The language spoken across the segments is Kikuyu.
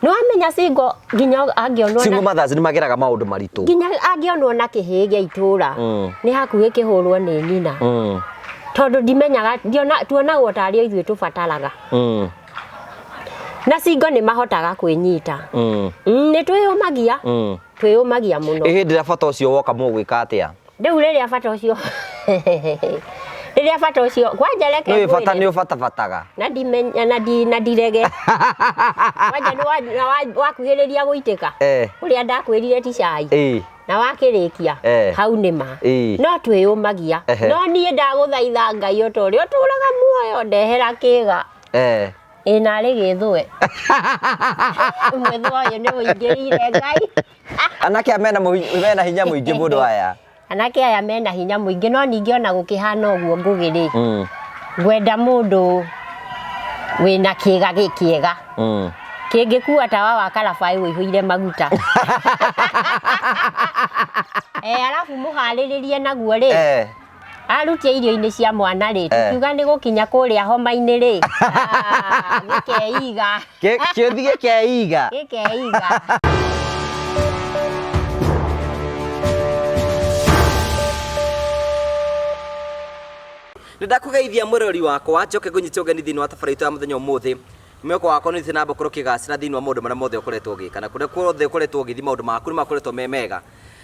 Nĩ wamenya single nginya angĩonwo Single mothers nĩ mageraga maũndũ maritũ. Nginya angĩonwo na kĩhĩĩ gĩa itũra nĩ hakuhĩ kĩhũrwo nĩ nyina. Tondũ ndimenyaga ndiona tuonagwo tarĩ o ithuĩ tũbataraga. Na single nĩ mahotaga kwĩnyita. Nĩ twĩyũmagia. Twĩyũmagia mũno. Ĩ hĩndĩ ĩrĩa bata ũcio woka mũgwĩka atĩa? Rĩu rĩrĩa bata ũcio rĩrĩa bata ũcio kwanja reke Nĩ bata ngwĩre nĩ ũbatabataga. na ndimenya na ndi na ndirege kwanja nĩ wa- na wa- wakuhĩrĩria gũitĩka ũrĩa ndakwĩrire ti cai na wakĩrĩkia hau nĩ ma no twĩyũmagia. No niĩ ndagũthaitha Ngai o ta ũrĩa ũtũraga muoyo ndehera kĩga. Ĩ narĩ gĩthũe. Mwĩthũa ũyũ nĩ ũingĩrĩire Ngai. Anake aya mena mena hinya mũingĩ mũno aya. Anake aya mena hinya mũingĩ no ningĩ ona gũkĩhana ũguo Ngũgĩ rĩ, ngwenda mũndũ wĩna kĩga kĩega. Kĩngĩkua tawa wa karabaĩ ũihũire maguta. Eh, arabu mũharĩrĩrie naguo rĩ, arutie irio-inĩ cia mwana rĩ, tũkiuga nĩ gũkinya kũrĩa homa-inĩ rĩ, ah, gĩkeiga. Kĩũthi gĩkeiga. Gĩkeiga. Nĩ ndakũgeithia mwĩroreri wakwa, njoke ngũnyite ũgeni thĩinĩ wa tabarĩra itũ ya mũthenya ũmũthĩ. Mwĩhoko wakwa nĩ ũthiĩte na mbere gũkorwo ũkĩgacĩra thĩinĩ wa maũndũ marĩa mothe ũkoretwo ũgĩka, na kũrĩa kuothe ũkoretwo ũgĩthiĩ maũndũ maku nĩ makoretwo me mega.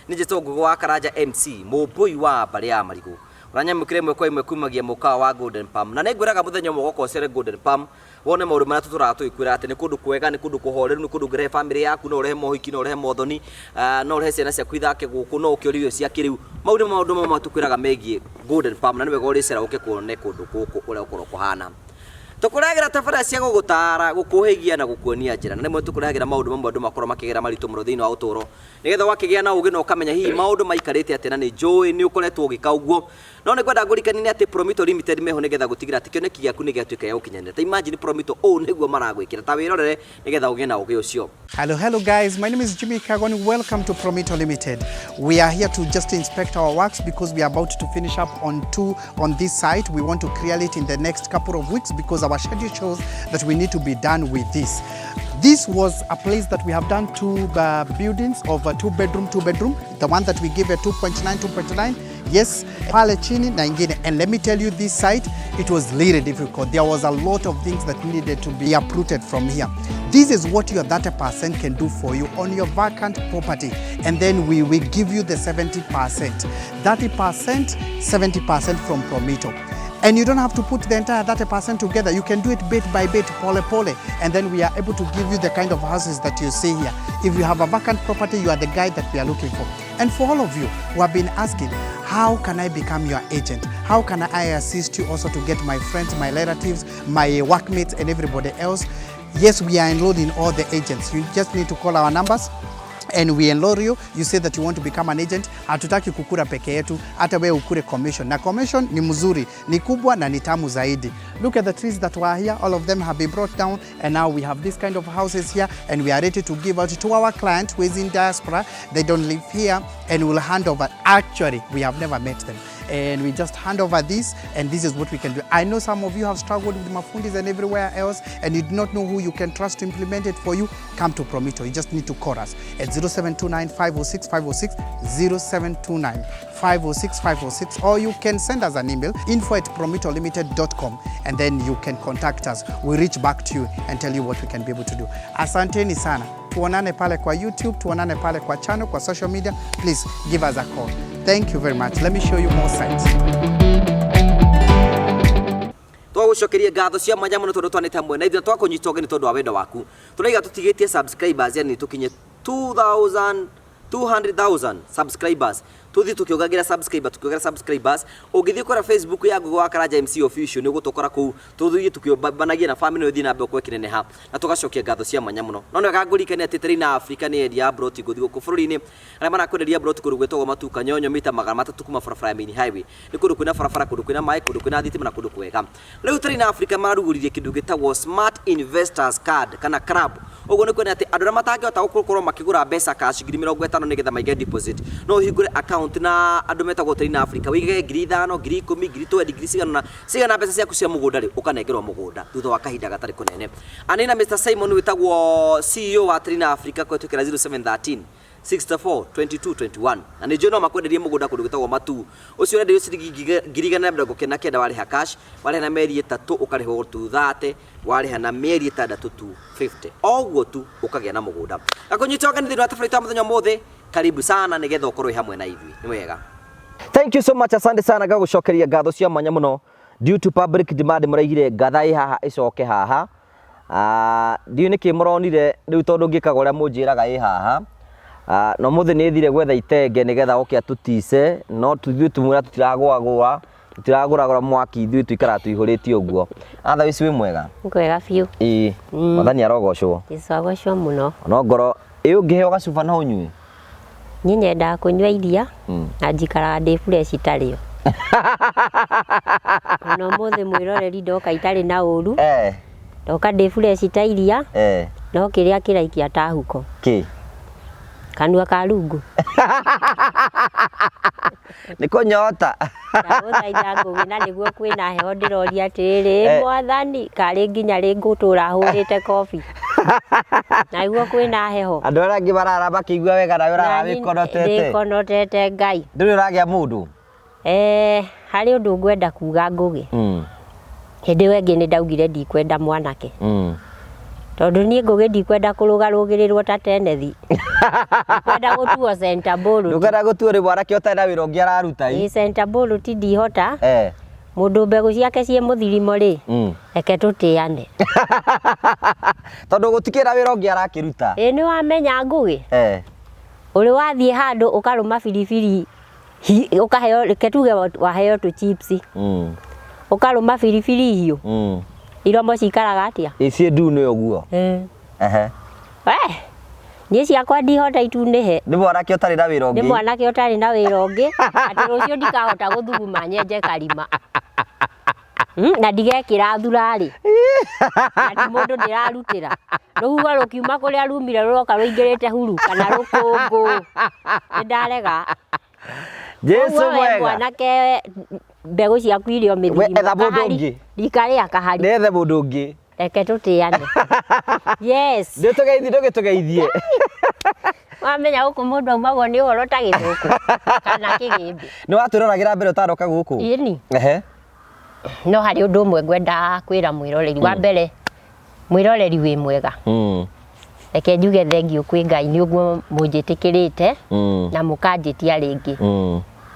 Nĩ njĩtwo Ngũgĩ wa Karanja MC, mũmbũi wa mbarĩ ya Marigũ. Ũranyamũkĩra ĩmwe kwa ĩmwe kumagia mũkawa wa Golden Palm. Na nĩ ngwĩraga mũthenya ũmwe ũgoka ũcere Golden Palm, wone maũndũ marĩa tũtũraga tũgĩkwĩra atĩ nĩ kũndũ kwega, nĩ kũndũ kũhoreru, nĩ kũndũ ũngĩrehe bamĩrĩ yaku, no ũrehe mohiki, no ũrehe mothoni, no ũrehe ciana ciaku ithake gũkũ, no ũkĩũrie irio cia kĩrĩu. Mau nĩmo maũndũ mamwe tũkwĩraga megiĩ Golden Palm, na nĩ wega ũrĩcera ũke kuone kũndũ gũkũ ũrĩa gũkoragwo kũhana. Tũkũrehagĩra tabarĩra cia gũgũtaara, gũkũhĩgia na gũkuonia njĩra. Na rĩmwe tũkũrehagĩra maũndũ mamwe andũ makoragwo makĩgera maritũ mũno thĩinĩ wa ũtũũro, nĩgetha ũgakĩgĩa na ũgĩ na ũkamenya hihi maũndũ maikarĩte atĩa, na nĩ njũĩ nĩ ũkoretwo ũgĩka ũguo. No nĩ ngwenda ngũririkanie atĩ Promito Limited meho nĩgetha gũtigĩrĩra atĩ kĩoneki gĩaku nĩ gĩatuĩka gĩa gũkinyanĩra. Ta imagine Promito ũũ nĩguo maragwĩkĩra. Ta wĩrorere nĩgetha ũgĩe na ũgĩ ũcio. Hello, hello guys. My name is Jimmy Kagoni. Welcome to Promito Limited. We are here to just inspect our works because we are about to finish up on two on this site. We want to clear it in the next couple of weeks because our schedule shows that we need to be done with this. This was a place that we have done two buildings of a two bedroom, two bedroom. The one that we give a 2.9, 2.9. Yes, pale chini na ingine. And let me tell you, this site, it was really difficult. There was a lot of things that needed to be uprooted from here. This is what your 30% can do for you on your vacant property. And then we will give you the 70%. 30%, 70% from Promito. And you don't have to put the entire 30% together. You can do it bit by bit, pole pole. And then we are able to give you the kind of houses that you see here. If you have a vacant property, you are the guy that we are looking for. And for all of you who have been asking, how can I become your agent? How can I assist you also to get my friends, my relatives, my workmates, and everybody else? Yes, we are enrolling all the agents. You just need to call our numbers and we enroll you. You say that you want to become an agent. Hatutaki kukura peke yetu, hata wewe ukure commission. Na commission ni mzuri, ni kubwa na ni tamu zaidi. Look at the trees that were here. All of them have been brought down, and now we have this kind of houses here, and we are ready to give out to our client who is in diaspora. They don't live here, and we'll hand over. Actually, we have never met them. And we just hand over this, and this is what we can do. I know some of you have struggled with mafundis and everywhere else, and you do not know who you can trust to implement it for you. Come to Promito. You just need to call us at 0729 506 506, 0729 506 506, or you can send us an email, info@promitolimited.com, and then you can contact us. We reach back to you and tell you what we can be able to do. Asanteni sana. Tuonane pale kwa YouTube, tuonane pale kwa channel, kwa social media. Please give us a call. Thank you very much. Let me show you more sites. Twagũcokeria ngatho cia mwanya mũno tondũ twanĩte hamwe na ithuĩ na twakũnyita ũgeni tondũ wa wendo waku. Tũraiga tũtigĩtie subscribers, yani tũkinye 2000 200,000 subscribers. Tũthiĩ tũkĩongagĩra subscriber, tũkĩongera subscribers. Ũngĩthiĩ kũrĩa Facebook ya Ngũgĩ wa Karanja MC Official nĩ ũgũtũkora kũu. Tũthiĩ tũkĩũmbanagia na family ĩno ĩthiĩ na mbere gũkorwo ĩkĩneneha na tũgacokia ngatho cia mwanya mũno. No nĩ wega ngũririkanie atĩ Terina Africa nĩ endia ya broti ngũthi gũkũ bũrũri-inĩ. Arĩa marakwenderia broti kũndũ gwĩtagwo Matuka Nyonyo mita 300 kuma barabara ya Main Highway. Nĩ kũndũ kwĩna barabara, kũndũ kwĩna maĩ, kũndũ kwĩna thitima na kũndũ kwega. Rĩu Terina Africa mararugũririe kĩndũ gĩtagwo Smart Investors Card kana Club. Ũguo nĩ kuonania atĩ andũ arĩa matangĩhota gũkorwo makĩgũra mbeca cash 50,000 nĩgetha maige deposit, no ũhingũre account account na andũ metagwo Terina Africa wĩigage 5,000, 10,000, 20,000, ngiri cigana na cigana mbeca ciaku cia mũgũnda rĩ, ũkanengerwo mũgũnda thutha wa kahinda gatarĩ kũnene. Anina Mr Simon wĩtagwo CEO wa Terina Africa kũhetũkĩra 0713 64 22 21 na nĩ njũĩ no makwenderie mũgũnda kũndũ gwĩtagwo Matuu. Ũcio ũrenderio ciringi 199,000 warĩha cash, warĩha na mĩeri 3 ũkarĩhwo 230, warĩha na mĩeri 6 250. O ũguo tu ũkagĩa na mũgũnda. Gakũnyita ũgeni thĩinĩ wa tabarĩra ya mũthenya ũmũthĩ, karibu sana nĩgetha ũkorwo wĩ hamwe na ithuĩ. Nĩ wega. Thank you so much, asante sana, ngagũcokeria ngatho cia mwanya mũno. Due to public demand mũraigire ngatha ĩ haha ĩcoke haha. Ndiũĩ nĩkĩ mũronire rĩu tondũ ngĩkaga ũrĩa mũnjĩraga ĩ haha. Na ũmũthĩ nĩ thire gwetha itenge nĩgetha oke atũtice, no ithuĩ tumwĩra tũtiragũagũa, tũtiragũragũra mwaki, ithuĩ tũikaraga tũihũrĩtie ũguo. Otherwise wĩ mwega? Kwega biũ. Ĩĩ, Mwathani arogocwo. Jesu agocwo mũno. No ngoro, ĩ ũngĩheo gacuba no ũnyue? Niĩ nyendaga kũnyua iria na njikaraga ndĩ fresh tarĩo. Ona ũmũthĩ mwĩroreri ndoka itarĩ na ũru, ndoka ndĩ fresh ta iria, no kĩrĩa kĩraikia ta huko. Kĩ? Kanua ka rungu. Nĩ kũnyota. Ndagũthaitha Ngũgĩ na nĩguo kwĩna heho ndĩroria atĩrĩrĩ, mwathani, karĩ nginya rĩ ngũtũra hũrĩte kobi. Na nĩguo kwĩna heho. Andũ arĩa angĩ marara makĩigua wega nawe ũrara wĩkonotete. Ndĩkonotete Ngai. Ndũrĩ ũragĩa mũndũ? Harĩ ũndũ ngwenda kuga Ngũgĩ. Hĩndĩ ĩyo ĩngĩ nĩ ndaugire ndikwenda mwanake. Tondũ niĩ Ngũgĩ ndikwenda kũrũgarũgĩrĩrwo ta tenethi. Ndikwenda gũtuo center ball. Ndũkwenda gũtuo nĩ mwanake ũtarĩ na wĩra ũngĩ araruta. Ĩ center ball ti ndihota. Mũndũ mbegũ ciake ciĩ mũthirimo rĩ, reke tũtĩane. Tondũ gũtikĩra wĩra ũngĩ arakĩruta. Ĩ nĩ wamenya Ngũgĩ? Ũrĩ wathiĩ handũ ũkarũma biribiri, ũkaheo, reke tuge waheo tũ chips. Ũkarũma biribiri hiũ. Iromo cikaraga atĩa? Ĩ ciĩ ndune ũguo. Niĩ ciakwa ndihota itunĩhe. Nĩ mwanake ũtarĩ na wĩra ũngĩ. Nĩ mwanake ũtarĩ na wĩra ũngĩ. Atĩ rũciũ ndikahota gũthuguma nyenje karima. Na ndigekĩra thurarĩ. Na ti mũndũ ndĩrarutĩra. Rũhuho rũkiuma kũrĩa rumire rũroka rũingĩrĩte huru kana rũkũngũ. Nĩ ndarega. Jesu Koguo we mwega. mwanake mbegũ ciaku irio mĩthirimo. We etha mũndũ Kahari, ũngĩ. Ndikarĩa kahari. Nĩethe mũndũ ũngĩ. Reke tũtĩane. Yes. Ndũtũgeithie, ndũgĩtũgeithie. Wamenya gũkũ mũndũ aumagwo nĩ ũhoro ta gĩthũkũ kana kĩgĩmbĩ. Nĩ watwĩroragĩra mbere ũtanoka gũkũ? Ĩni. No harĩ ũndũ ũmwe ngwenda kwĩra mwĩroreri. Wa mbere, mwĩroreri wĩ mwega. Reke njuge thengiũ kwĩ Ngai nĩ ũguo mũnjĩtĩkĩrĩte na mũkanjĩtia rĩngĩ.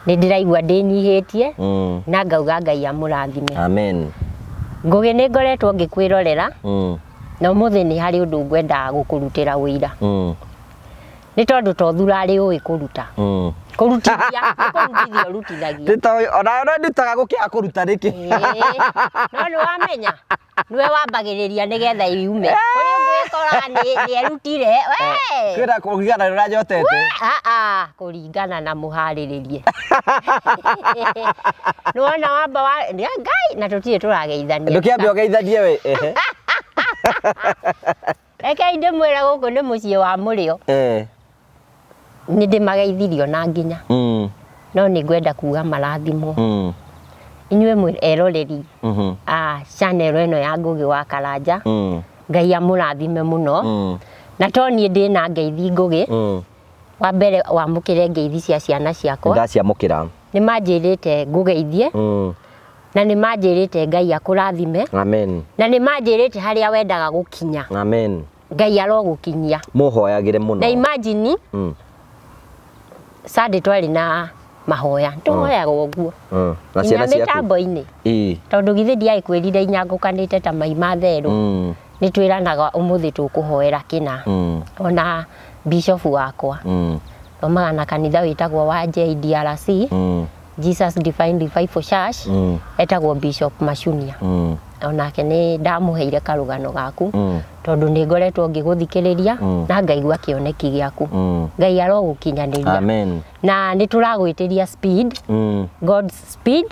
Nĩ ndĩraigua ndĩnyihĩtie na ngauga Ngai amũrathime. Amen. Ngũgĩ nĩ ngoretwo ngĩkwĩrorera na ũmũthĩ nĩ harĩ ũndũ ngwenda gũkũrutĩra ũira. Nĩ tondũ to thurarĩ ũĩ kũruta. Kũrutithia, nĩ kũrutithia ũrutithagia. Nĩ tondũ ona no ndutaga gũkĩaga kũruta nĩkĩ? Ĩĩ. No nĩ wamenya, nĩwe wambagĩrĩria nĩgetha yume. Kũrĩ ũngĩ wĩkoraga nĩ erutire. Wee! Kwĩna kũringana na ũrĩa nyotete. Wee! Aa, kũringana na mũharĩrĩrie. Nĩwona wamba wa, nĩ Ngai, na tũtirĩ tũrageithania. Ndũkĩambe ũgeithanie we. Ehe. Rekei ndĩmwĩre gũkũ nĩ mũciĩ wa mũrĩo. Nĩ ndĩmageithirio na nginya. No nĩ ngwenda kuga marathimwo. Inyuĩ mwĩ eroreri a channel ĩno ya Ngũgĩ wa Karanja. Ngai amũrathime mũno. Na to niĩ ndĩna ngeithi Ngũgĩ. Wa mbere wamũkĩre ngeithi cia ciana ciakwa. Ndaciamũkĩra. Nĩ manjĩrĩte ngũgeithie. Na nĩ manjĩrĩte Ngai akũrathime. Amen. Na nĩ manjĩrĩte harĩa wendaga gũkinya. Amen. Ngai arogũkinyia. Mũhoyagĩre mũno. Na imagine, Sunday twarĩ na mahoya. Tũhoyaga ũguo. Na ciana Nginya ciaku? mĩtambo-inĩ. Tondũ githĩ ndiagĩkwĩrire inyangũkanĩte ta mai ma therũ. Nĩ twĩranaga ũmũthĩ tũkũhoera kĩna. Ona bishop wakwa. Thomaga na kanitha wĩtagwo wa JDRC. Jesus Divine Revival Church. Etagwo Bishop Machunia. Onake nĩ ndamũheire karũgano gaku. Tondũ nĩ ngoretwo ngĩgũthikĩrĩria na ngaigua kĩoneki gĩaku. Ngai arogũkinyanĩria. Amen. Na nĩ tũragwĩtĩria speed. God's speed.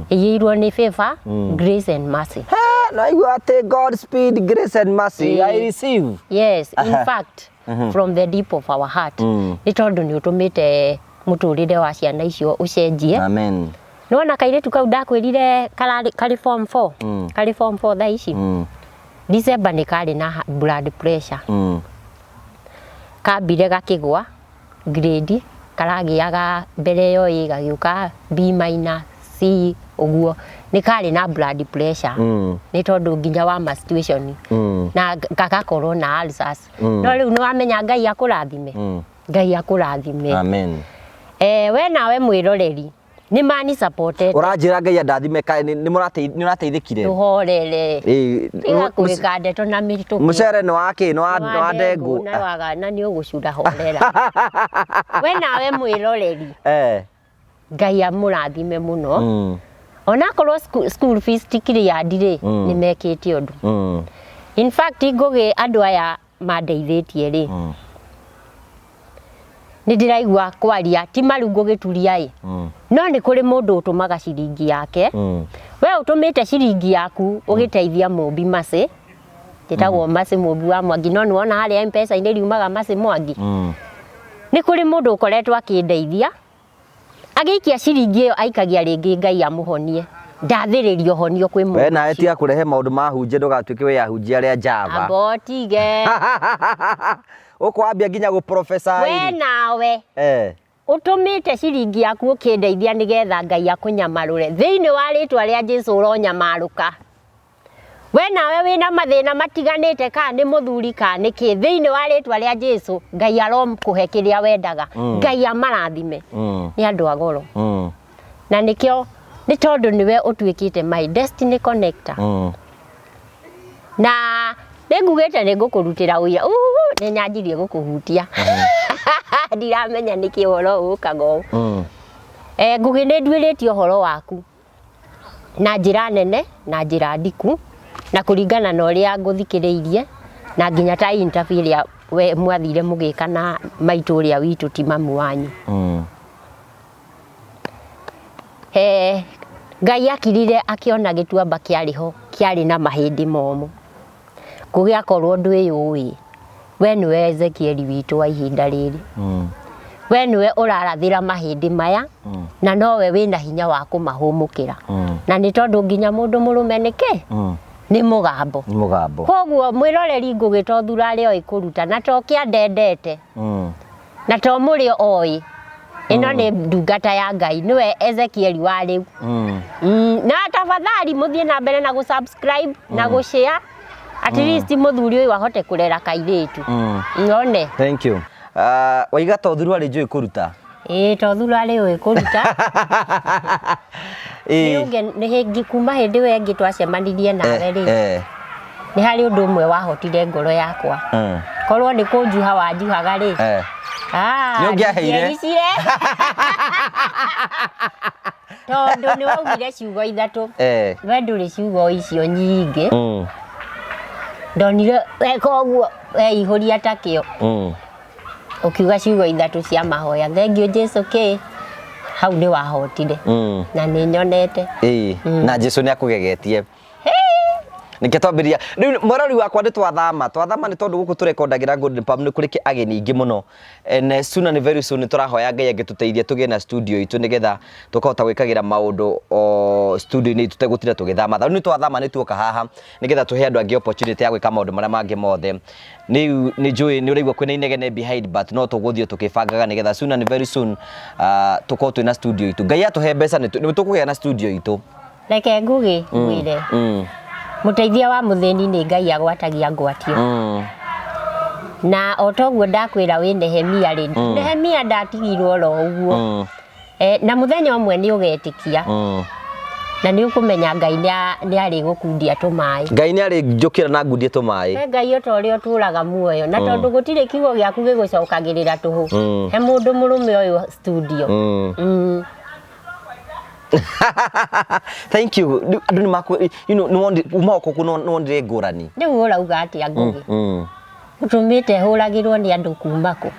Ĩiyũirwo nĩ favor, grace and mercy. Ha, na igua atĩ God speed, grace and mercy. I receive. Yes, in fact, from the deep of our heart. Nĩ tondũ nĩ ũtũmĩte Mũtũrĩre wa ciana icio ũcenjie. Amen. Nĩwona kairĩtu kau ndakwĩrire kararĩ karĩ form 4? Karĩ form 4 thaa ici. December nĩ karĩ na blood pressure. Kambire gakĩgwa grade, karagĩaga mbere ĩyo A gagĩũka B minus, C ũguo. Nĩ karĩ na blood pressure. Nĩ tondũ nginya wa ma situation. Na gagakorwo na ulcers. No rĩu nĩ wamenya Ngai akũrathime. Ngai akũrathime. Amen. We nawe mwĩroreri nĩ mani supported. Ũranjĩra Ngai andathime kaĩ nĩ ũrateithĩkire? Tũhorere. Tiga gwĩka ndeto na mĩtũkĩ. Mũcere nĩ wa kĩ? Nĩ wa ndengũ. Na waga na nĩ ũgũcura horera. We nawe mwĩroreri. Ngai amũrathime mũno. Onakorwo school fees ti cleared rĩ, nĩ mekĩte ũndũ. In fact Ngũgĩ andũ aya mandeithĩtie rĩ, nĩ ndĩraigua kwaria ti maru ngũgĩturia ĩ. No nĩ kũrĩ mũndũ ũtũmaga ciringi yake. We ũtũmĩte ciringi yaku ũgĩteithia Mũmbi Mercy. Njĩtagwo Mercy Mũmbi wa Mwangi, no nĩwona harĩa M-Pesa-inĩ riumaga Mercy Mwangi. Nĩ kũrĩ mũndũ ũkoretwo akĩndeithia agĩikia ciringi ĩyo aikagia rĩngĩ Ngai amũhonie. Ndathĩrĩria ũhonio kwĩ mũndũ We nawe ũcio. tiga kũrehe maũndũ ma hunjia ndũgatuĩke wĩ ahunjia arĩa njamba. Amba ũtige. Ũkwambia nginya gũ prophesy. We nawe. Ũtũmĩte ciringi yaku ũkĩndeithia nĩgetha Ngai akũnyamarũre. Thĩinĩ wa rĩtwa rĩa Jesũ ũronyamarũka. We nawe wĩna mathĩna matiganĩte kana nĩ mũthuri kana nĩ kĩ, thĩinĩ wa rĩtwa rĩa Jesũ Ngai arokũhe kĩrĩa wendaga. Ngai amarathime. Nĩ andũ a goro. Na nĩkĩo nĩ tondũ nĩwe ũtuĩkĩte my destiny connector. Na nĩ ngugĩte nĩ ngũkũrutĩra ũira. Nĩ nyanjirie gũkũhutia. Ndiramenya nĩkĩ ũhoro ũkaga ũũ. Ngũgĩ nĩ nduĩrĩtie ũhoro waku na njĩra nene na njĩra ndiku na kũringana na ũrĩa ngũthikĩrĩirie na nginya ta interview ĩrĩa we mwathire mũgĩka na maitũ ũrĩa witũ ti mamu wanyu. Ngai akirire akĩona gĩtuamba kĩarĩ ho kĩarĩ na mahĩndĩ momũ. Ngũgĩ akorwo ndwĩyũĩ, we nĩwe Ezekieli witũ wa ihinda rĩrĩ. We nĩwe ũrarathĩra mahĩndĩ maya na nowe wĩna hinya wa kũmahũmũkĩra. Na nĩ tondũ nginya mũndũ mũrũme nĩ kĩ? Nĩ mũgambo. Nĩ mũgambo. Koguo mwĩroreri Ngũgĩ to thurarĩ oĩ kũruta na to kĩandendete. Na to mũrĩo oĩ. Ĩno nĩ ndungata ya Ngai, nĩwe Ezekieli wa rĩu. Na tafadhali mũthiĩ na mbere na gũ-subscribe na gũ-share. At least mũthuri ũyũ ahote kũrera kairĩtu. One. Thank you. Waiga to thuruarĩ njũĩ kũruta. Ĩĩ to thuruarĩ ũĩ kũruta. Nĩ hĩngĩ kuma hĩndĩ ĩyo ĩngĩ twacemanirie nawe rĩ. Nĩ harĩ ũndũ ũmwe wahotire ngoro yakwa. Korwo nĩ kũnjuha wanjuhaga rĩ. Nĩ ũngĩaheire. Ndingĩericire. Tondũ nĩ waugire ciugo ithatũ. We ndũrĩ ciugo icio nyingĩ. Ndonire weka ũguo weihũria ta kĩo. Ũkiuga ciugo ithatũ cia mahoya. Thengiũ Jesũ kĩ hau nĩ wahotire. Na nĩ nyonete. Na Jesũ nĩ akũgegetie. Nĩkĩo twambĩrĩria. Rĩu mwĩrori wakwa nĩ twathama. Twathama nĩ tondũ gũkũ tũrekondagĩra Golden Palm nĩ kũrĩ ageni aingĩ mũno. And soon and very soon nĩ tũrahoya Ngai angĩtũteithia tũgĩe na studio itũ nĩgetha tũkahota gwĩkagĩra maũndũ o studio-inĩ itũ tũtegũtinda tũgĩthama. Rĩu nĩ twathama nĩ tuoka haha nĩgetha tũhe andũ angĩ opportunity ya gwĩka maũndũ marĩa mangĩ mothe. Rĩu nĩ njũĩ nĩ ũraigua kwĩna inegene behind but no tũgũthiĩ tũkĩbangaga nĩgetha soon and very soon tũkorwo twĩna studio itũ. Ngai atũhe mbeca nĩ tũkũgĩa na studio itũ. Reke Ngũgĩ ngwĩre. Mũteithia wa mũthĩni nĩ Ngai agwatagia ngwatio. Na o toguo ndakwĩra wĩ Nehemia rĩ, Nehemia ndatigirwo oro ũguo. Na mũthenya ũmwe nĩ ũgetĩkia. Na nĩ ũkũmenya Ngai nĩ arĩgũkundia tũmaĩ. Ngai nĩ arĩnjũkĩra na ngundie tũmaĩ. He Ngai o ta ũrĩa ũtũraga muoyo. Na tondũ gũtirĩ kiugo gĩaku gĩgũcokagĩrĩra tũhũ. He mũndũ mũrũme ũyũ studio. Thank you. Andũ nĩ makũ, you know, nĩ wonire, uma gũkũ nĩ wonire ngũrani. Rĩu ũrauga atĩa Ngũgĩ? Ũtũmĩte hũragĩrwo nĩ andũ kuma kũ?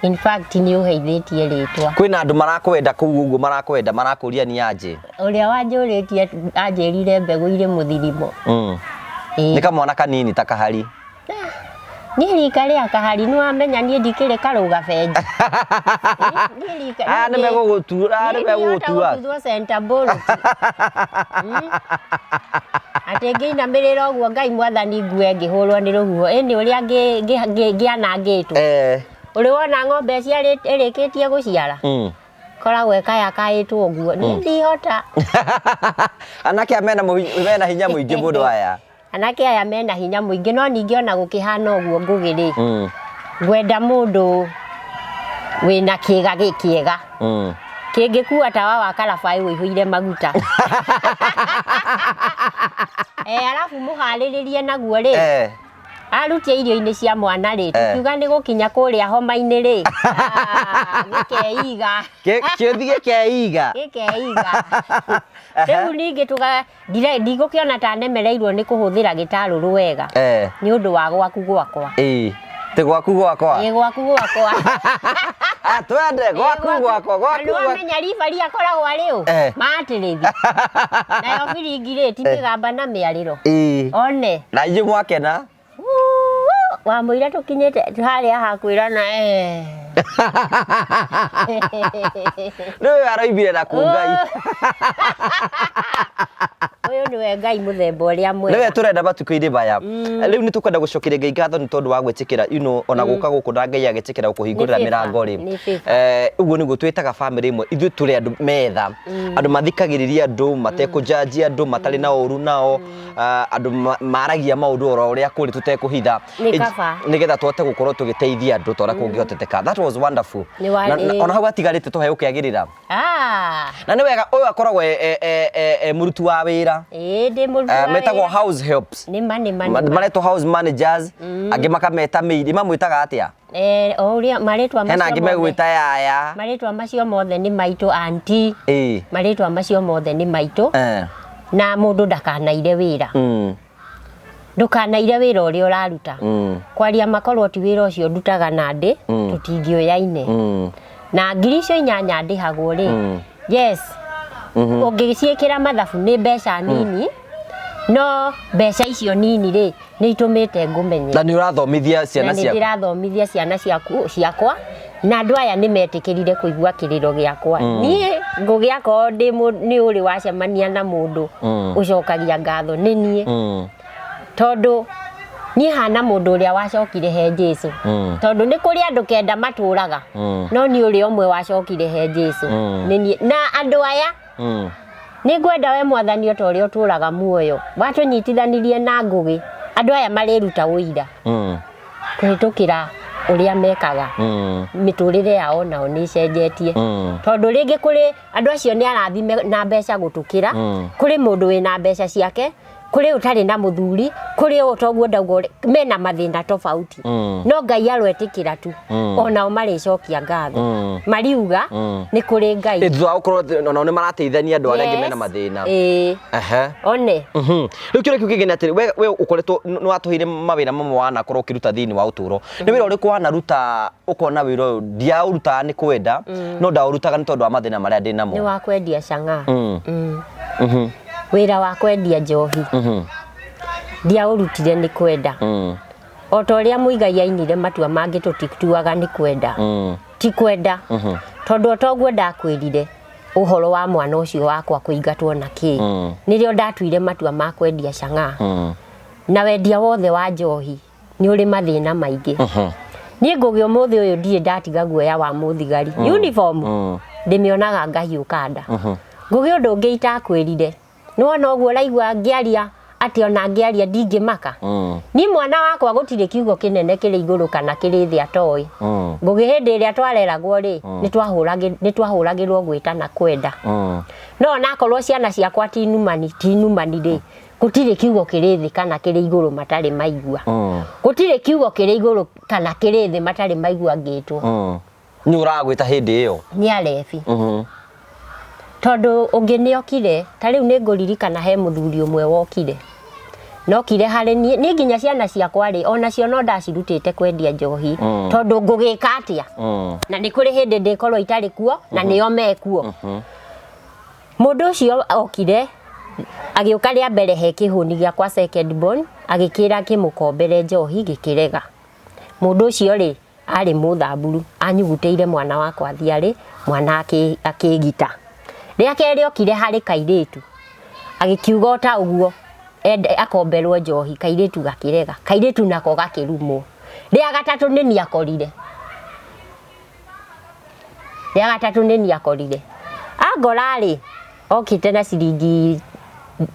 In fact nĩ ũheithĩtie rĩtwa. Kwĩna andũ marakwenda kũu ũguo marakwenda marakũria nĩ anjĩ. Ũrĩa wanjũrĩtie anjĩrire mbegũ irĩ mũthirimo. Nĩ kamwana kanini ta kahari. Niĩ rika rĩa kahari nĩ wamenya niĩ ndikĩrĩ karũga benji. Niĩ rika Aya nĩ megũgũtura, aya nĩ megũgũtua. Gũtuthwo center bolt. Atĩ ngĩinamĩrĩra ũguo Ngai mwathani ngue ngĩhũrwo nĩ rũhuho. Ĩnĩ ũrĩa ngĩanangĩtwo. Ũrĩ wona ng'ombe ĩrĩkĩtie gũciara? Koragwo ĩkayakaĩtwo ũguo. Niĩ ndihota. Anake aya mena hinya mũingĩ mũno aya. Anake aya mena hinya mũingĩ no ningĩ ona gũkĩhana ũguo Ngũgĩ rĩ, ngwenda mũndũ wĩna kĩga kĩega kĩngĩkua tawa wa karabaĩ ũihũire maguta. Arabu mũharĩrĩrie naguo rĩ, arutie irio-inĩ cia mwana rĩ, tukiuga nĩ gũkinya kũrĩa homa-inĩ rĩ, gĩkeiga. Kĩũthi gĩkeiga. Gĩkeiga. Rĩu ningĩ ndigũkĩona ta nemereirwo nĩ kũhũthĩra gĩtarũrũ wega nĩ ũndũ wa gwaku gwakwa. Ti gwaku gwakwa? Ĩ gwaku gwakwa. Twende gwaku gwakwa, gwaku gwakwa. Wamenya ribari akoragwo arĩ ũ? Matĩrĩthi. Nayo biringi rĩ ti mĩgamba na mĩarĩro. One. Na inyuĩ mwakena? Wamũira tũkinyĩte harĩa hakwĩrana. Rĩu aroimire na kũ Ngai? Ũyũ nĩwe Ngai mũthemba ũrĩa mwega. Nĩwe tũrenda matukũ-inĩ maya. Rĩu nĩ tũkwenda gũcokeria Ngai ngatho nĩ tondũ wa gwĩtĩkĩra, you know, ona gũka gũkũ na Ngai agĩtĩkĩra gũkũhingũrĩra mĩrango rĩ. Ũguo nĩguo twĩtaga family ĩmwe. Ithuĩ tũrĩ andũ metha. Andũ mathikagĩrĩria andũ, matekũnjanjia andũ, matarĩ na ũru nao. Andũ maragia maũndũ oro ũrĩa kũrĩ tũtekũhitha. Nĩgetha tũhote gũkorwo tũgĩteithia andũ ta ũrĩa kũngĩhoteteka. That was wonderful. Ona hau hatigarĩte tũhe ũkĩagĩrĩra. Na nĩ wega ũyũ akoragwo e mũruti wa wĩra. Ndĩ mũruti wa wĩra. Metagwo house helps. Nĩma, nĩma, nĩma. Maretwo house managers, angĩ makameta maid. Mamwĩtaga atĩa? O ũrĩa marĩtwa macio. Hena angĩ megwĩta yaya. Marĩtwa macio mothe nĩ maitũ auntie. Marĩtwa macio mothe nĩ maitũ. Na mũndũ ndakanaire wĩra. Ndũkanaire wĩra ũrĩa ũraruta. Kwaria makorwo ti wĩra ũcio ndutaga na ndĩ, tũtingĩoyaine. Na ngiri icio inyanya ndĩhagwo rĩ, yes, ũngĩciĩkĩra mathabu nĩ mbeca nini, no mbeca icio nini rĩ, nĩ itũmĩte ngũmenye. Na nĩ ũrathomithia ciana ciaku. Na nĩ ndĩrathomithia ciana ciakwa, na andũ aya nĩ metĩkĩrire kũigua kĩrĩro gĩakwa. Niĩ Ngũgĩ akorwo nĩ ũrĩ wacemania na mũndũ ũcokagia ngatho nĩ niĩ. Tondũ niĩ hana mũndũ ũrĩa wacokire he Jesũ. Tondũ nĩ kũrĩ andũ kenda matũraga, no niĩ ũrĩa ũmwe wacokire he Jesũ. Nĩ niĩ. Na andũ aya, nĩ ngwenda we mwathani o ta ũrĩa ũtũraga muoyo, watũnyitithanirie na Ngũgĩ, andũ aya marĩruta ũira kũhĩtũkĩra ũrĩa mekaga. Mĩtũrĩre yao nao nĩ ĩcenjetie. Tondũ rĩngĩ kũrĩ andũ acio nĩ arathime na mbeca gũtũkĩra, kũrĩ mũndũ wĩna mbeca ciake, kũrĩ ũtarĩ na mũthuri, kũrĩ ũũ toguo ndauga mena mathĩna tofauti. No Ngai aroetĩkĩra tu, onao marĩcokia ngatho. Mariuga nĩ kũrĩ Ngai. Thutha wa gũkorwo onao nĩ marateithania andũ arĩa angĩ mena mathĩna. One. Rĩu kĩũria kĩu kĩngĩ nĩ atĩrĩ, we ũkoretwo nĩ watũheire mawĩra mamwe wanakorwo ũkĩruta thĩinĩ wa ũtũũro. Nĩ wĩra ũrĩkũ wanaruta ũkona wĩra ũyũ ndiaũrutaga nĩ kwenda, no ndaũrutaga nĩ tondũ wa mathĩna marĩa ndĩ namo? Nĩ wa kwendia chang'aa. Wĩra wa kwendia njohi. Ndiaũrutire nĩ kwenda. O ta ũrĩa Muigai ainire matua mangĩ tũtituaga nĩ kwenda. Ti kwenda. Tondũ o ta ũguo ndakwĩrire ũhoro wa mwana ũcio wakwa kũingatwo na kĩ, nĩrĩo ndatuire matua ma kwendia chang'aa. Na wendia wothe wa njohi nĩ ũrĩ mathĩna maingĩ. Niĩ Ngũgĩ ũmũthĩ ũyũ ndirĩ ndatiga guoya wa mũthigari. Uniform ndĩmĩonaga ngahiũka nda. Ngũgĩ ũndũ ũngĩ itakwĩrire, nĩ wona ũguo ũraigua ngĩaria atĩ ona ngĩaria ndingĩmaka. Niĩ mwana wakwa gũtirĩ kiugo kĩnene kĩrĩ igũrũ kana kĩrĩ thĩ atoĩ. Ngũgĩ hĩndĩ ĩrĩa twareragwo rĩ, nĩ twahũragĩrwo gwĩtana kwenda. No onakorwo ciana ciakwa ti numani, ti numani rĩ, gũtirĩ kiugo kĩrĩ thĩ kana kĩrĩ igũrũ matarĩ maigua. Gũtirĩ kiugo kĩrĩ igũrũ kana kĩrĩ thĩ matarĩ maigua ngĩtwo. Nĩ ũragwĩta hĩndĩ ĩyo? Nĩ arebi. Tondũ ũngĩ nĩ okire, ta rĩu nĩ ngũririkana he mũthuri ũmwe wokire. Nokire harĩ niĩ, niĩ nginya ciana ciakwa rĩ, onacio no ndacirutĩte kwendia njohi. Tondũ ngũgĩka atĩa? Na nĩ kũrĩ hĩndĩ ndĩkorwo itarĩ kuo, na nĩo mekuo. Mũndũ ũcio okire, agĩũka rĩa mbere he kĩhũni gĩakwa second born, agĩkĩra kĩmũkombere njohi gĩkĩrega. Mũndũ ũcio rĩ arĩ mũthamburu, anyugutĩire mwana wakwa thiarĩ, mwana akĩgita. Rĩa kerĩ okire harĩ kairĩtu, agĩkiuga o ta ũguo, akomberwo njohi, kairĩtu gakĩrega, kairĩtu nako gakĩrumwo. Rĩa gatatũ nĩ niĩ akorire. Rĩa gatatũ nĩ niĩ akorire. Angora rĩ, okĩte na ciringi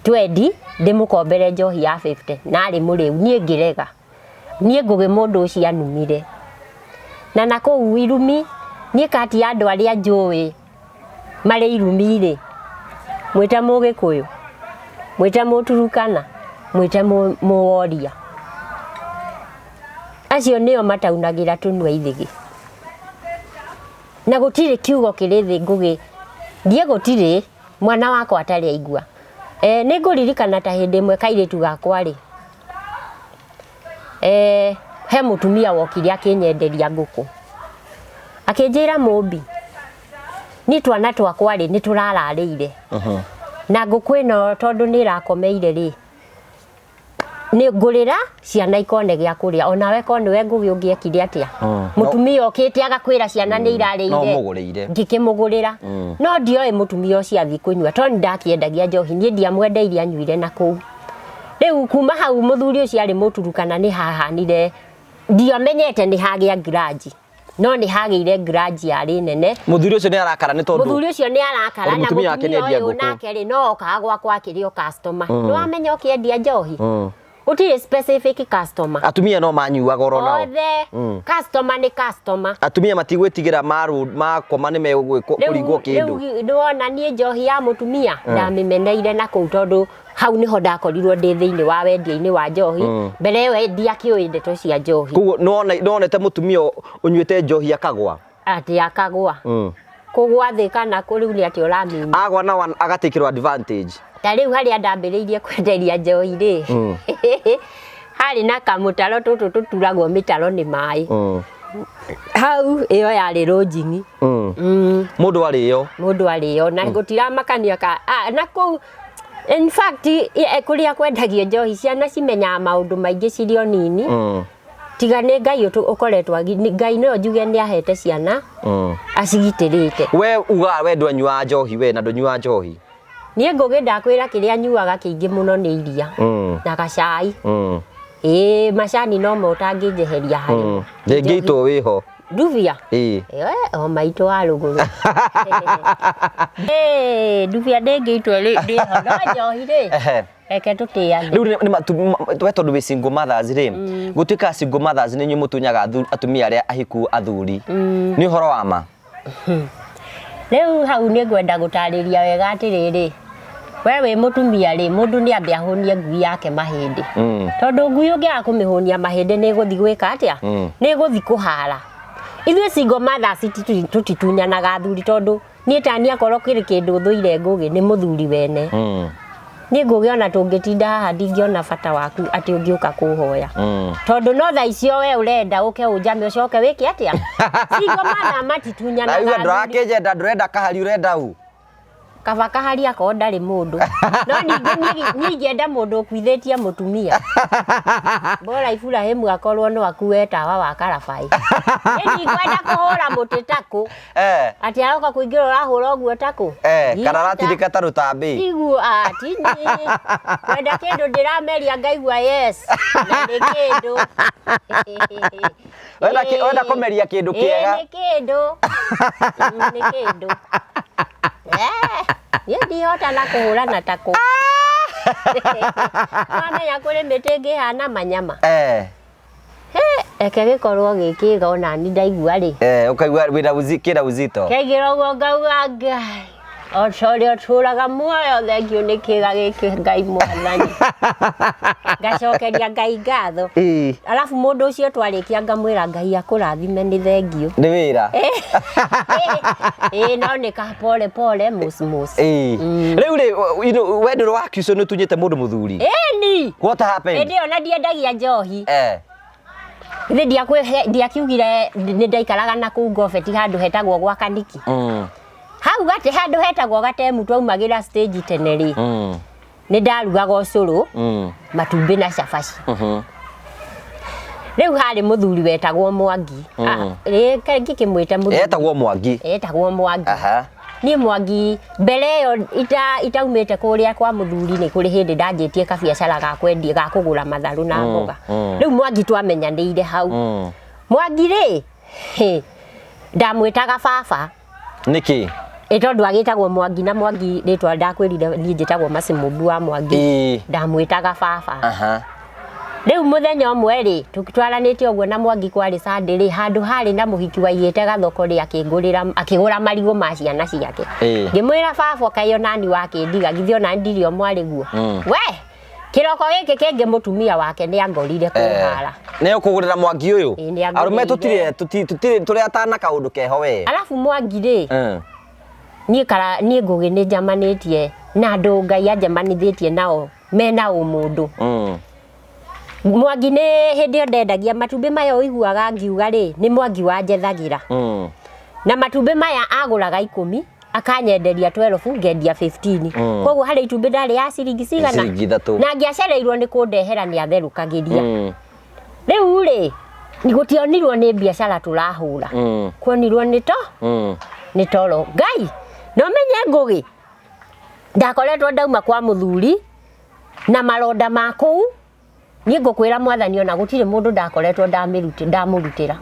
20 ndĩmũkombere njohi ya 50 na arĩ mũrĩu, niĩ ngĩrega. Niĩ Ngũgĩ mũndũ ũcio anumire. Na nakũu irumi, niĩ kati ya andũ arĩa njũĩ marĩ irumi rĩ, mwĩte Mũgĩkũyũ, mwĩte Mũturukana, mwĩte Mũworia. Acio nĩo mataunagĩra tũnua ithĩgĩ. Na gũtirĩ kiugo kĩrĩ thĩ Ngũgĩ, niĩ gũtirĩ mwana wakwa atarĩ aigua. Nĩ ngũririkana ta hĩndĩ ĩmwe kairĩtu gakwa rĩ, he mũtumia wokire akĩnyenderia ngũkũ. Akĩnjĩra Mũmbi, niĩ twana twakwa rĩ, nĩ tũrararĩire. Na ngũkũ ĩno tondũ nĩ ĩrakomeire rĩ, nĩ ngũrĩra ciana ikone gĩa kũrĩa. Onawe korwo nĩwe Ngũgĩ ũngĩekire atĩa? Mũtumia okĩte agakwĩra ciana nĩ irarĩire. No mũgũrĩire. Ngĩkĩmũgũrĩra. No ndioĩ mũtumia ũcio athiĩ kũnyua, tondũ nĩ ndakĩendagia njohi, niĩ ndiamwendeirie anyuire na kũu. Rĩu kuma hau mũthuri ũcio arĩ Mũturukana nĩ hahanire, ndiamenyete nĩ hagĩa grudge, no nĩ hagĩire grudge yarĩ nene. Mũthuri ũcio nĩ arakara nĩ tondũ Mũthuri ũcio nĩ arakara Tondũ na mũtumia wake mũtumia nĩ endia ũyũ ngũkũ. nake rĩ, no okaga gwakwa akĩrĩ o customer. Nĩ wamenya ũkĩendia njohi? Gũtirĩ specific customer. Atumia no manyuaga oro nao. Othe customer nĩ customer. Atumia matigwĩtigĩra makoma nĩ megũkũringwo kĩndũ. Rĩu nĩwona niĩ njohi ya mũtumia ndamĩmeneire na kũu, tondũ hau nĩho ndakorirwo ndĩ thĩinĩ wa wendia-inĩ wa njohi. Mbere ĩyo ndiakĩũĩ ndeto cia njohi. Koguo nĩwonete mũtumia ũnyuĩte njohi akagwa? Atĩ akagwa. Kũgwa thĩ kana rĩu nĩ atĩ ũramini. Agwa na agatikĩrwo advantage. Ta rĩu harĩa ndambĩrĩirie kwenderia njohi rĩ, harĩ na kamũtaro tũtũ tũturagwo mĩtaro nĩ maĩ. Hau ĩyo yarĩ rũnjing'i. Mũndũ arĩo. Mũndũ arĩo na gũtiramakania ka na kũu in fact kũrĩa kwendagio njohi ciana cimenyaga maũndũ maingĩ cirĩ o nini. Tiga nĩ Ngai ũkoretwo Ngai no njuge nĩ ahete ciana acigitĩrĩte. We uga we ndwanyuaga njohi we na ndũnyuaga njohi? Niĩ Ngũgĩ ndakwĩra kĩrĩa nyuaga kĩingĩ mũno nĩ iria na gacai. Ĩĩ macani no mo ũtangĩnjeheria harĩ mo. Ndĩngĩitwo wĩho. Ndubia? Ĩĩ. O maitũ wa rũgũrũ. Ndubia ndĩngĩitwo ndĩho no njohi rĩ. Reke tũtĩane. Rĩu nĩ we tondũ wĩ single mothers rĩ, gũtuĩka single mothers nĩ inyuĩ mũtunyaga atumia arĩa ahiku athuri. Nĩ ũhoro wa ma? Rĩu hau nĩ ngwenda gũtarĩria wega atĩrĩrĩ, we wĩ mũtumia rĩ, mũndũ nĩ ambe ahũnie ngui yake mahĩndĩ. Tondũ ngui ũngĩaga kũmĩhũnia mahĩndĩ nĩ ĩgũthiĩ gwĩka atĩa? Nĩ ĩgũthiĩ kũhara. Ithuĩ single mothers tũtitunyanaga athuri tondũ niĩ ta niĩ akorwo kĩrĩ kĩndũ thũire Ngũgĩ nĩ mũthuri wene. Niĩ Ngũgĩ ona tũngĩtinda haha ndingĩona bata waku atĩ ũngĩũka kũhoya. Tondũ no thaa icio we ũrenda ũke ũnjame ũcoke wĩke atĩa? Single mother matitunyanaga Na athuri. ndũrakĩnjenda, ndũrenda kahari ũrenda ũ? Kaba kahari akorwo ndarĩ mũndũ. No ningĩ niĩ ingĩenda mũndũ ũkuithĩtie mũtumia. Bora Iburahĩmu akorwo no akue tawa wa karabai. Niĩ ndingwenda kũhũra mũtĩ takũ. Atĩ aroka kũingĩra ũrahũra ũguo takũ. Kana aratirĩka ta rũtambĩ. Tiguo, ti niĩ. Kwenda kĩndũ ndĩrameria ngaigua yes. Na nĩ kĩndũ. Wenda kũmeria kĩndũ kĩega. Nĩ kĩndũ. Nĩ kĩndũ. Niĩ ndihota na kũhũra na takũ. Wamenya kũrĩ mĩtĩ ĩngĩ ĩhana manyama. Reke gĩkorwo gĩ kĩega ona niĩ ndaigua rĩ. Ũkaigua wĩna kĩna uzito. Kĩaingĩra ũguo ngauga Ngai. O ta ũrĩa ũtũũraga muoyo, thengiũ nĩ kĩga gĩkĩ Ngai mwathani. Ngacokeria Ngai ngatho. Alafu mũndũ ũcio twarĩkia ngamwĩra Ngai akũrathime nĩ thengiũ. Nĩ wĩra. No nĩ ka pole pole mus mus. Rĩu rĩ, we ndũrĩ wa kiuco nĩ ũtunyĩte mũndũ mũthuri? Ĩni. What happened? Hĩndĩ ĩyo na ndiendagia njohi. Ithe ndiakiugire nĩ ndaikaraga na kũu Ngobeti handũ hetagwo gwa Kaniki. Hau gate handũ hetagwo gatemu twaumagĩra stage tene rĩ. Nĩ ndarugaga ũcũrũ, matumbĩ na cabaci. Rĩu harĩ mũthuri wetagwo Mwangi. Ah, rĩ ngĩkĩmwĩte mũthuri. Etagwo Mwangi. Etagwo Mwangi. Aha. Niĩ Mwangi mbere ĩyo itaumĩte kũrĩa kwa mũthuri nĩ kũrĩ hĩndĩ ndanjĩtie kabiacara ga kwendia ga kũgũra matharũ na mboga. Rĩu Mwangi twamenyanĩire hau. Mwangi rĩ, hĩ, ndamwĩtaga baba. Nĩkĩ? Ĩ tondũ agĩtagwo Mwangi na Mwangi rĩtwa ndakwĩrire niĩ njĩtagwo Mercy Mũmbi wa Mwangi. Ĩĩ. Ndamwĩtaga baba. Aha. Rĩu mũthenya ũmwe rĩ, twaranĩtie ũguo na Mwangi kwarĩ Sunday rĩ, handũ harĩ na mũhiki waigĩte gathoko rĩ, akĩngũrĩra, akĩgũra marigũ ma ciana ciake. Ĩĩ. Ngĩmwĩra baba kaĩ onani wakĩndiga, githĩ onani ndirĩ o mwarĩguo. We, kĩroko gĩkĩ kĩngĩ mũtumia wake nĩ angorire kũhara. Nĩ ũkũgũrĩra Mwangi ũyũ? Ĩĩ, nĩ angũrĩire. Arũme tũtirĩ tũtirĩ tũrĩ atana kaũndũ keho we. Arabu Mwangi rĩ, niĩ kara niĩ Ngũgĩ nĩ njamanĩtie na andũ Ngai anjamanithĩtie nao mena ũmũndũ. Mwangi nĩ hĩndĩ ĩyo ndendagia matumbĩ maya ũiguaga ngiuga rĩ, nĩ Mwangi wanjethagĩra. Na matumbĩ maya agũraga 10 akanyenderia 12 ngendia 15. Koguo harĩ itumbĩ ndarĩ ya ciringi cigana? Ciringi 3. Na angĩacereirwo nĩ kũndehera nĩ atherũkagĩria. Rĩu rĩ, gũtionirwo nĩ biacara tũrahũra. Kuonirwo nĩ to? Nĩ toro. Ngai, no menye Ngũgĩ, ndakoretwo ndauma kwa mũthuri na maronda ma kũu. Niĩ ngũkwĩra mwathani ona gũtirĩ mũndũ ndakoretwo ndamũrutĩra.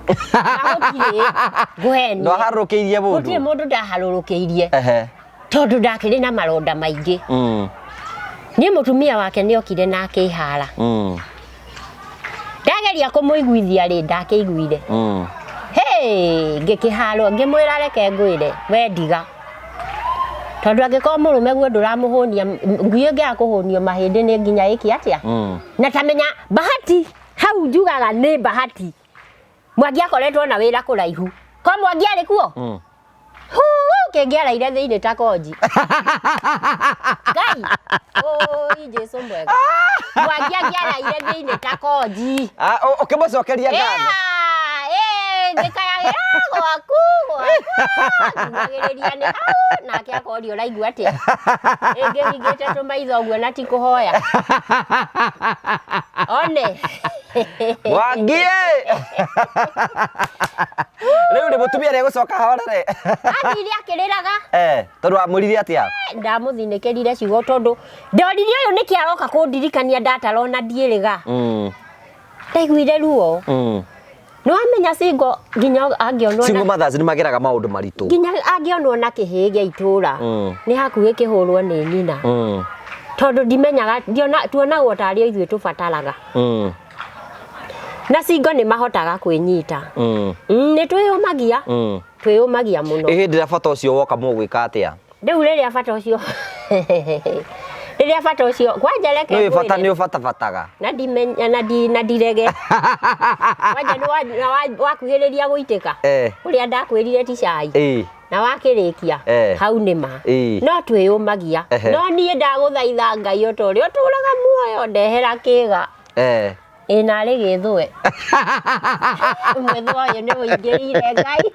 Gũtirĩ, ngũhenie. Ndwaharũrũkĩirie mũndũ? Gũtirĩ mũndũ ndaharũrũkĩirie. Ehe. Tondũ ndakĩrĩ na maronda maingĩ. Niĩ mũtumia wake nĩ okire na akĩhara. Ndageria kũmũiguithia rĩ, ndakĩiguire. Hey, ngĩkĩharwo, ngĩmwĩra reke ngwĩre, we ndiga. Tondũ angĩkorwo mũrũme guo ndũramũhũnia, ngui ĩngĩaga kũhũnio mahĩndĩ nĩ nginya ĩke atĩa? Na tamenya bahati, hau njugaga nĩ bahati. Mwangi akoretwo na wĩra kũraihu. Ko Mwangi arĩ kuo? Huu, kĩngĩaraire thĩinĩ ta konji. Ngai, oi Jesu mwega. Mwangi angĩaraire thĩinĩ ta konji. Ah, ũkĩmũcokeria ngatho. Ngĩkayagĩra gwaku, gwaku, ngiugagĩrĩria nĩ hau, nake akoria ũraigua atĩa? Ĩngĩhingĩte tũmaitho ũguo na ti kũhoya. One. Mwangi! Rĩu rĩ mũtumia nĩegũcoka ahorere. Athire akĩrĩraga. Tondũ wamwĩrire atĩa? Ndamũthinĩkĩrire ciugo tondũ ndoririe ũyũ nĩkĩ aroka kũndirikania ndatara ona ndiĩrĩga. Ndaiguire ruo. Nĩ wamenya single nginya angĩonwo Single mothers nĩ mageraga maũndũ maritũ. Nginya angĩonwo na kĩhĩĩ gĩa itũra, nĩ hakuhĩ kĩhũrwo nĩ nyina. Tondũ ndimenyaga, ndiona, tuonagwo tarĩ o ithuĩ tũbataraga. Na single nĩ mahotaga kwĩnyita. Nĩ twĩyũmagia. Twĩyũmagia mũno. Ĩ hĩndĩ ĩrĩa bata ũcio woka mũgwĩka atĩa? Rĩu rĩrĩa bata ũcio rĩrĩa bata ũcio kwanja reke Nĩ bata ngwĩre. nĩ ũbatabataga. Na ndimenya, na ndi, na ndirege. Kwanja nĩ na wakuhĩrĩria gũitĩka. Ũrĩa ndakwĩrire ti cai. Na wakĩrĩkia, hau nĩ ma. No twĩyũmagia. No niĩ ndagũthaitha Ngai o ta ũrĩa ũtũraga muoyo, ndehera kĩga. Ĩ narĩ gĩthũe. Mwĩthũa ũyũ nĩ ũingĩrĩire Ngai.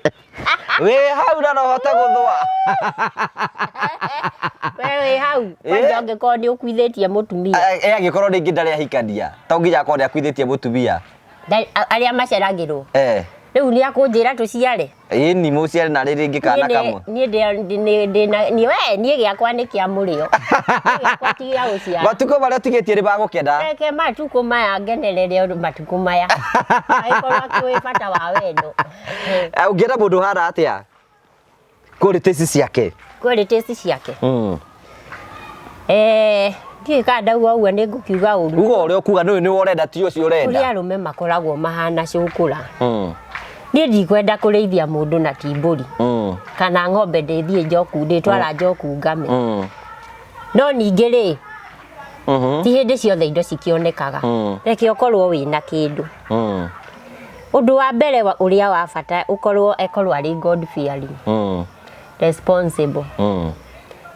Wĩ hau na no ũhote gũthũa. We wĩ hau, kwanja ũngĩkorwo nĩ ũkuithĩtie mũtumia. Angĩkorwo rĩngĩ ndarĩ ahikania, to nginya akorwo nĩ akuithĩtie mũtumia. Arĩa maceragĩrwo. Rĩu nĩ akũnjĩra tũciare? Ĩni, mũciare na rĩrĩ rĩngĩ kana kamwe. Niĩ we, niĩ gĩakwa nĩ kĩa mũrĩo. Niĩ gĩakwa ti gĩa gũciara. Matukũ marĩa ũtigĩtie nĩ magũkena. Reke matukũ maya ngenerere ũndũ matukũ maya. Angĩkorwo akĩũĩ bata wa wendo. Ũngĩenda mũndũ ũhana atĩa? Qualities ciake. Qualities ciake. Ndiũĩ kana ndauga ũguo nĩ ngũkiuga ũru. Uga ũrĩa ũkuga nĩ nĩwe ũrenda ti ũcio ũrenda. Kũrĩ arũme makoragwo mahana cũkũra. Niĩ ndikwenda kũrĩithia mũndũ na ti mbũri. Kana ng'ombe ndĩthiĩ njoku, ndĩtwara njoku ngame. No ningĩ rĩ, ti hĩndĩ ciothe indo cikĩonekaga. Reke ũkorwo wĩna kĩndũ. Ũndũ wa mbere ũrĩa wa bata ũkorwo ekorwo arĩ God fearing. Responsible.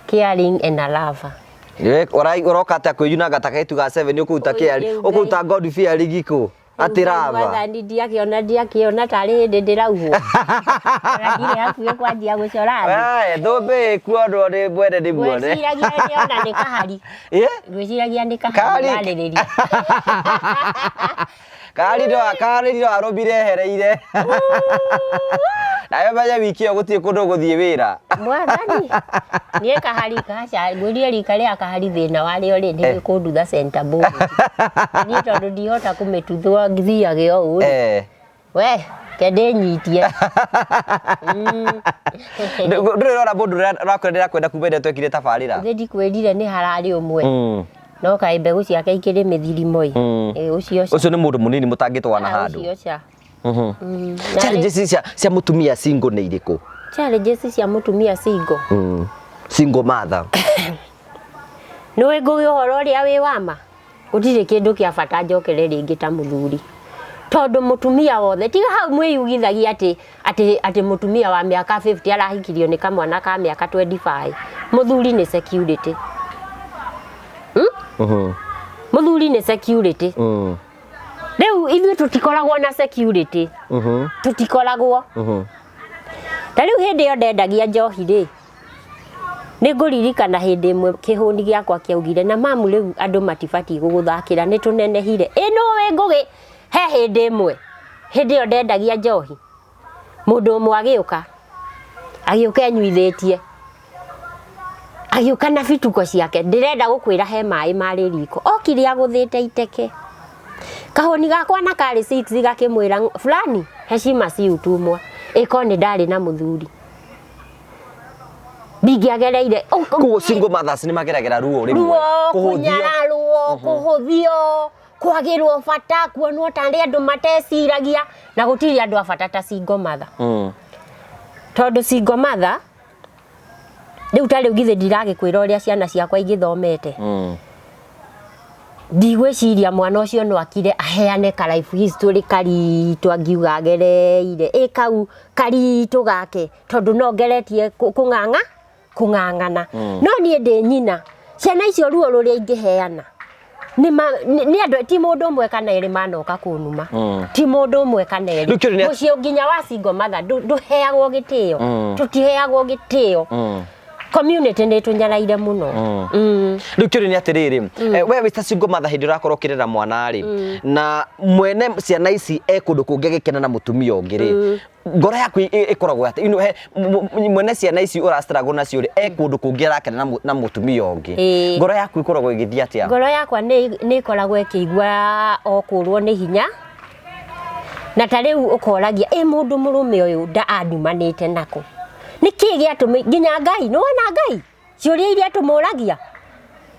Caring and a lover. Nĩwe ũroka atĩa kwĩyunanga ta kairĩtu ga 7 ũkũruta Oi, care, rĩu ũkũruta Ngai. God fearing kũ? Atĩ Rĩu Ngai rava. Mwathani, ndiakĩona tarĩ hĩndĩ ndĩrauhwo. Ona ndirĩ hakuhĩ kwanjia gũcora thĩ. We, thũmbĩ ĩkuonwo nĩ mwene nĩ muone. Ngwĩciragia nĩona nĩ kahari. Ĩ? Ngwĩciragia nĩ kahari Kahari. warĩrĩria. Kariro arũmire ehereire. Nawe menye wiki ĩyo gũtirĩ kũndũ ũgũthiĩ wĩra. Mwathani, niĩ kahari kaca ngwĩrire rika rĩa kahari thĩna warĩo rĩ nĩ kũndutha center board. Niĩ tondũ ndihota kũmĩtuthwo thiage o ũũ rĩ. We ke ndĩnyitie. Ndũrĩ ũrona mũndũ ũrĩa ũrakwenda ndĩrakwenda kuma ĩrĩa twekire tabarĩra? Thĩ ndikwĩrire nĩ hararĩ ũmwe. No kaĩ mbegũ ciake ikĩrĩ mĩthirimo ĩ. Ĩ, ũcio ca. Ũcio nĩ mũndũ mũnini mũtangĩtwana Ah, handũ. ũcio ca. Na Challenges cia mũtumia single nĩ irĩkũ? Challenges cia mũtumia single. Single mother. Nĩũĩ Ngũgĩ ũhoro ũrĩa wĩ wa ma? Gũtirĩ kĩndũ kĩa bata njokere rĩngĩ ta mũthuri. Tondũ mũtumia wothe, tiga hau mwĩyugithagia atĩ, atĩ, atĩ mũtumia wa mĩaka 50 arahikirio nĩ kamwana ka mĩaka 25. Mũthuri nĩ security. Mũthuri nĩ security. Rĩu ithuĩ tũtikoragwo na security. Tũtikoragwo. Ta rĩu hĩndĩ ĩyo ndendagia njohi rĩ, nĩ ngũririkana hĩndĩ ĩmwe kĩhũni gĩakwa kĩaugire na mamu rĩu andũ matibatiĩ gũgũthakĩra nĩ tũnenehire. Ĩ nũĩ Ngũgĩ, he hĩndĩ ĩmwe, hĩndĩ ĩyo ndendagia njohi, mũndũ ũmwe agĩũka, agĩũka enyuithĩtie, agĩũka na bituko ciake, ndĩrenda gũkwĩra he maĩ marĩ riko, okire agũthĩte iteke. Kahũni gakwa na karĩ 6 gakĩmwĩra fulani, heshima si utumwa, ĩko nĩ ndarĩ na mũthuri. Ndingĩagereire. Koguo single mothers nĩ mageragĩra ruo rĩmwe. Ruo, Kũhũthio. kũnyararwo, kũhũthio, kwagĩrwo bata, kuonwo tarĩ andũ mateciragia, na gũtirĩ andũ a bata ta single mother. Tondũ single mother, rĩu ta rĩu githĩ ndiragĩkwĩra ũrĩa ciana ciakwa igĩthomete. Ndigwĩciria mwana ũcio no akire aheane ka life history karitũ angiuga agereire. Ĩ kau karitũ gake, tondũ no ngeretie kũng'ang'a, kũng'ang'ana. No niĩ ndĩ nyina, ciana icio ruo rũrĩa ingĩheana, nĩ andũ, ti mũndũ ũmwe kana erĩ manoka kũnuma. Ti mũndũ ũmwe kana erĩ. Rĩu kĩũria nĩ Mũciĩ nginya wa single mother ndũheagwo gĩtĩo. Tũtiheagwo gĩtĩo. Community nĩ ĩtũnyaraire mũno. Rĩu kĩũria nĩ atĩrĩrĩ, we wĩ ta single mother hĩndĩ ũrakorwo ũkĩrera mwana rĩ, na mwene ciana ici e kũndũ kũngĩ agĩkena na mũtumia ũngĩ rĩ, ngoro yaku ĩkoragwo atĩ, he, mwene ciana ici ũra struggle nacio rĩ, e kũndũ kũngĩ arakena na mũtumia ũngĩ. Ngoro yaku ĩkoragwo ĩgĩthiĩ atĩa? Ngoro yakwa nĩ ĩkoragwo ĩkĩigua o kũrwo nĩ hinya. Na ta rĩu ũkoragia, ĩ mũndũ mũrũme ũyũ nda andumanĩte nako. Nĩ kĩĩ gĩatũmĩ-, nginya Ngai, nĩ wona Ngai? Ciũria iria tũmũragia?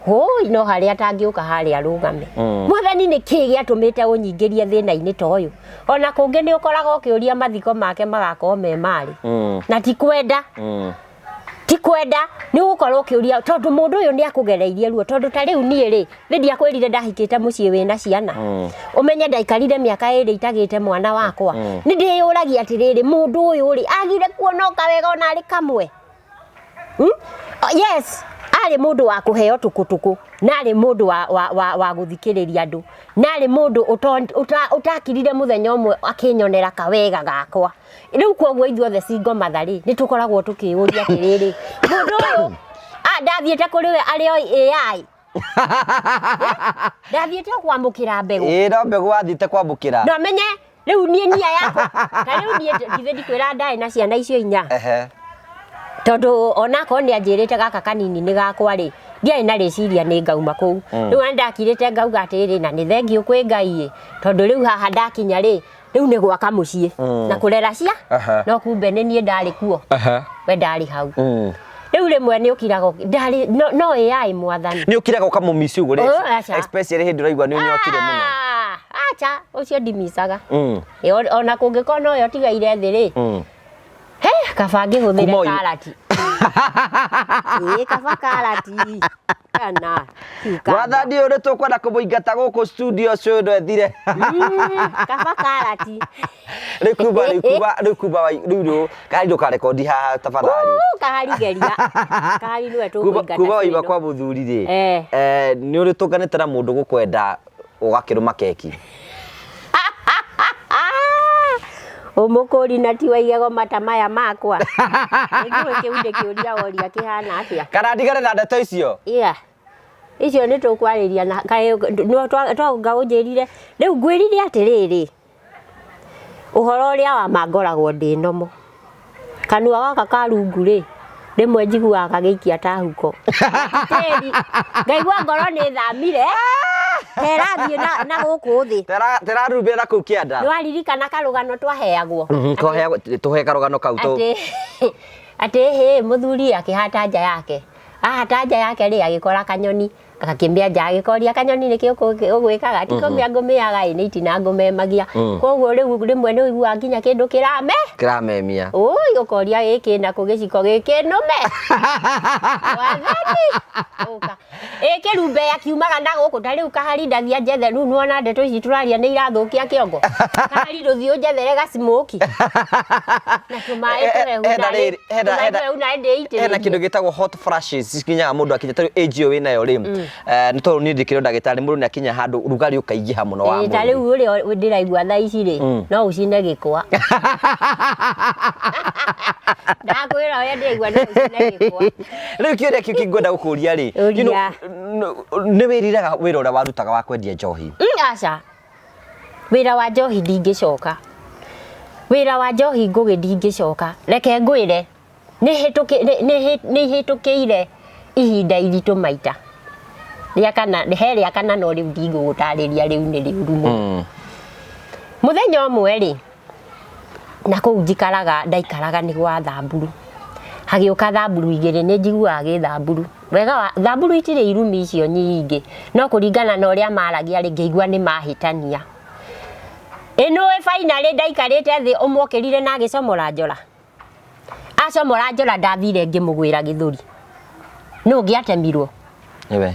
Hũi, no harĩa atangĩũka harĩa arũgame. Mwathani nĩ kĩĩ gĩatũmĩte ũnyingĩrie thĩna-inĩ ta ũyũ? Ona kũngĩ nĩ ũkoraga ũkĩũria mathiko make magakorwo me marĩ. Na ti kwenda. Ti kwenda, nĩ ũgũkorwo ũkĩũria, tondũ mũndũ ũyũ nĩ akũgereirie ruo, tondũ ta rĩu niĩ rĩ, nĩ ndiakwĩrire ndahikĩte mũciĩ wĩna ciana. Ũmenye ndaikarire mĩaka ĩrĩ itagĩte mwana wakwa. Nĩ ndĩyũragia atĩrĩrĩ, mũndũ ũyũ rĩ, agire kuona o kawega ona arĩ kamwe. Oh, yes, arĩ mũndũ wa kũheo tũkũtũkũ, na arĩ mũndũ wa gũthikĩrĩria andũ, na arĩ mũndũ ũtakirire mũthenya ũmwe akĩnyonera kawega gakwa. Rĩu koguo ithuothe single mother rĩ, nĩ tũkoragwo tũkĩũria atĩrĩrĩ, mũndũ ũyũ, ndathiĩte kũrĩ we arĩ o AI. Ndathiĩte kwamũkĩra mbegũ. Ĩĩ, no mbegũ wathiĩte kwamũkĩra. No menye, rĩu niĩ nia yakwa. Ta rĩu niĩ githĩ ndikwĩra ndarĩ na ciana icio inya. Tondũ onakorwo nĩ anjĩrĩte gaka kanini nĩ gakwa rĩ, ndiarĩ na rĩciria nĩ ngauma kũu. Rĩu ona ndakirĩte ngauga atĩrĩrĩ, na nĩ thengiũ kwĩ Ngai ĩ, tondũ rĩu haha ndakinya rĩ, rĩu nĩ gwaka mũciĩ na kũrera cia. No kumbe nĩ niĩ ndarĩ kuo. We ndarĩ hau. Rĩu rĩmwe nĩ ũkiraga ndarĩ, no AI mwathani. Nĩ ũkiraga ũkamũmici ũguo rĩ, Oh, aca. especially hĩndĩ ũraigua nĩ ũnyotire mũno. Aca, ũcio ndimicaga. Ona kũngĩkorwo no yo tigaire thĩ rĩ. He, kaba ngĩhũthĩre Kuma karati. Ĩĩ, kaba karati. Kana cucumber. Mwathani ũyũ nĩ tũkwenda kũmũingata gũkũ studio ũcio ndwethire. Kaba karati. Rĩu kuma, rĩu kuma, rĩu kuma wa-, rĩu rĩu, kahari ndũkarekondi haha tafadhali. Uu, kahari geria. Kahari nĩwe tũkũingata Kuma waima ĩno. kwa mũthuri rĩ, nĩ ũrĩ tũnganĩte na mũndũ gũkwenda ũgakĩrũma keki? Ũmũkũri na ti wa igego mata maya makwa. Nĩngũĩ kĩu ndĩ kĩũria woria kĩhana atĩa? Kana ndigane na ndeto icio? Yeah. Icio nĩ tũkwarĩria na kaĩ no twanga ũnjĩrire rĩu ngwĩrire atĩrĩrĩ, ũhoro ũrĩa wa ma ngoragwo ndĩ nomo. Kanua gaka ka rungu rĩ, rĩmwe njiguaga gagĩikia ta huko. Tĩri, ngaigua ngoro nĩ thamire, ta ĩrathiĩ na, na gũkũ thĩ. Terarumbĩra na kũu kĩanda. Nĩwaririkana karũgano twaheagwo? Tũhe karũgano kau tũ. Atĩ atĩ hĩ mũthuri akĩhata nja yake. Ahata nja yake rĩ, agĩkora kanyoni gakĩmĩa nja, agĩkoria kanyoni nĩkĩ ũgwĩkaga? Ti kũmĩa ngũmĩaga ĩ, nĩ itina ngũmemagia. Koguo rĩu rĩmwe nĩ ũiguaga nginya kĩndũ kĩrame Kĩramemia. Ũi, ũkoria gĩkĩ nakũ gĩciko gĩkĩ nũme. Wathani. Ũka. Ĩ kĩrumbeya kiumaga na gũkũ ta rĩu kahari ndathia njethe rĩu nĩwona ndeto ici tũraria nĩ irathũkia kĩongo. Kahari ndũthiĩ ũnjethere gacimũki. Na tũmaĩ tũhehu narĩ. Tũmaĩ tũhehu narĩ ndĩitĩrĩrie. Hena kĩndũ gĩtagwo hot flashes cikinyaga mũndũ akinya ta rĩu age ĩyo wĩnayo rĩ, nĩ tondũ niĩ ndikĩrĩ o ndagĩtarĩ, mũndũ nĩ akinya handũ rugarĩ ũkaingĩha mũno wa Ta mwĩrĩ. rĩu ũrĩa ndĩraigua thaa ici rĩ, no ũcine gĩkwa. Ndakwĩra ũrĩa ndĩraigua no ũcine gĩkwa. Rĩu kĩũria kĩu kĩngwenda gũkũria rĩ, you know, Ũria. nĩ wĩriraga wĩra ũrĩa warutaga wa kwendia njohi? Aca. Wĩra wa njohi ndingĩcoka. Wĩra wa njohi Ngũgĩ ndingĩcoka. Reke ngwĩre, nĩ hĩtũkĩire ihinda iritũ maita. Rĩa kana, he rĩa kana no rĩu ndigũgũtarĩria rĩu nĩ rĩũru mũno. Mũthenya ũmwe rĩ, na kũu njikaraga ndaikaraga nĩ gwa Thamburu. Hagĩũka Thamburu igĩrĩ, nĩ njiguaga gĩthamburu. Wega wa Thamburu itirĩ irumi icio nyingĩ, no kũringana na ũrĩa maragia rĩ, ngĩigua nĩ mahĩtania. Ĩ nĩũĩ finally ndaikarĩte thĩ ũmwe okĩrire na agĩcomora njora. Acomora njora ndathire ngĩmũgwĩra gĩthũri. Nũ ũngĩatemirwo? Nĩwe.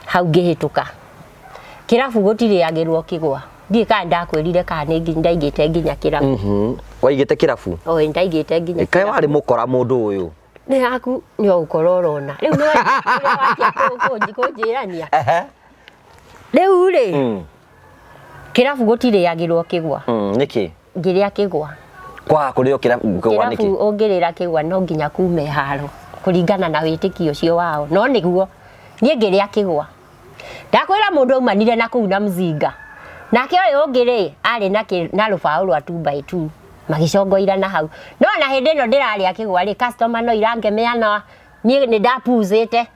Hau ngĩhĩtũka. Kĩrabu gũtirĩagĩrwo kĩgwa. Ndiũĩ kana ndakwĩrire kana nĩ ndaigĩte nginya kĩrabu. Waigĩte kĩrabu? Oi, ndaigĩte nginya Kaĩ warĩ mũkora mũndũ ũyũ? Nĩ haku nĩ ũgũkorwo ũrona. Rĩu nĩ wanjia kũnjĩrania. Rĩu rĩ, kĩrabu gũtirĩagĩrwo kĩgwa. Nĩkĩ? Ngĩrĩa kĩgwa. Kwaga kũrĩo kĩrabu kĩgwa nĩkĩ? Kĩrabu ũngĩrĩra kĩgwa no nginya kume haro kũringana na wĩtĩkio ũcio wao. No nĩguo niĩ ngĩrĩa kĩgwa. Ndakwĩra mũndũ aumanire na kũu na mzinga. Nake ũyũ ũngĩ rĩ, arĩ na na rũbaũ rwa 2 by 2 magĩcongoira na hau. No na hĩndĩ ĩno ndĩrarĩa kĩgwa rĩ, customer no irangemea na niĩ nĩ ndapuzĩte.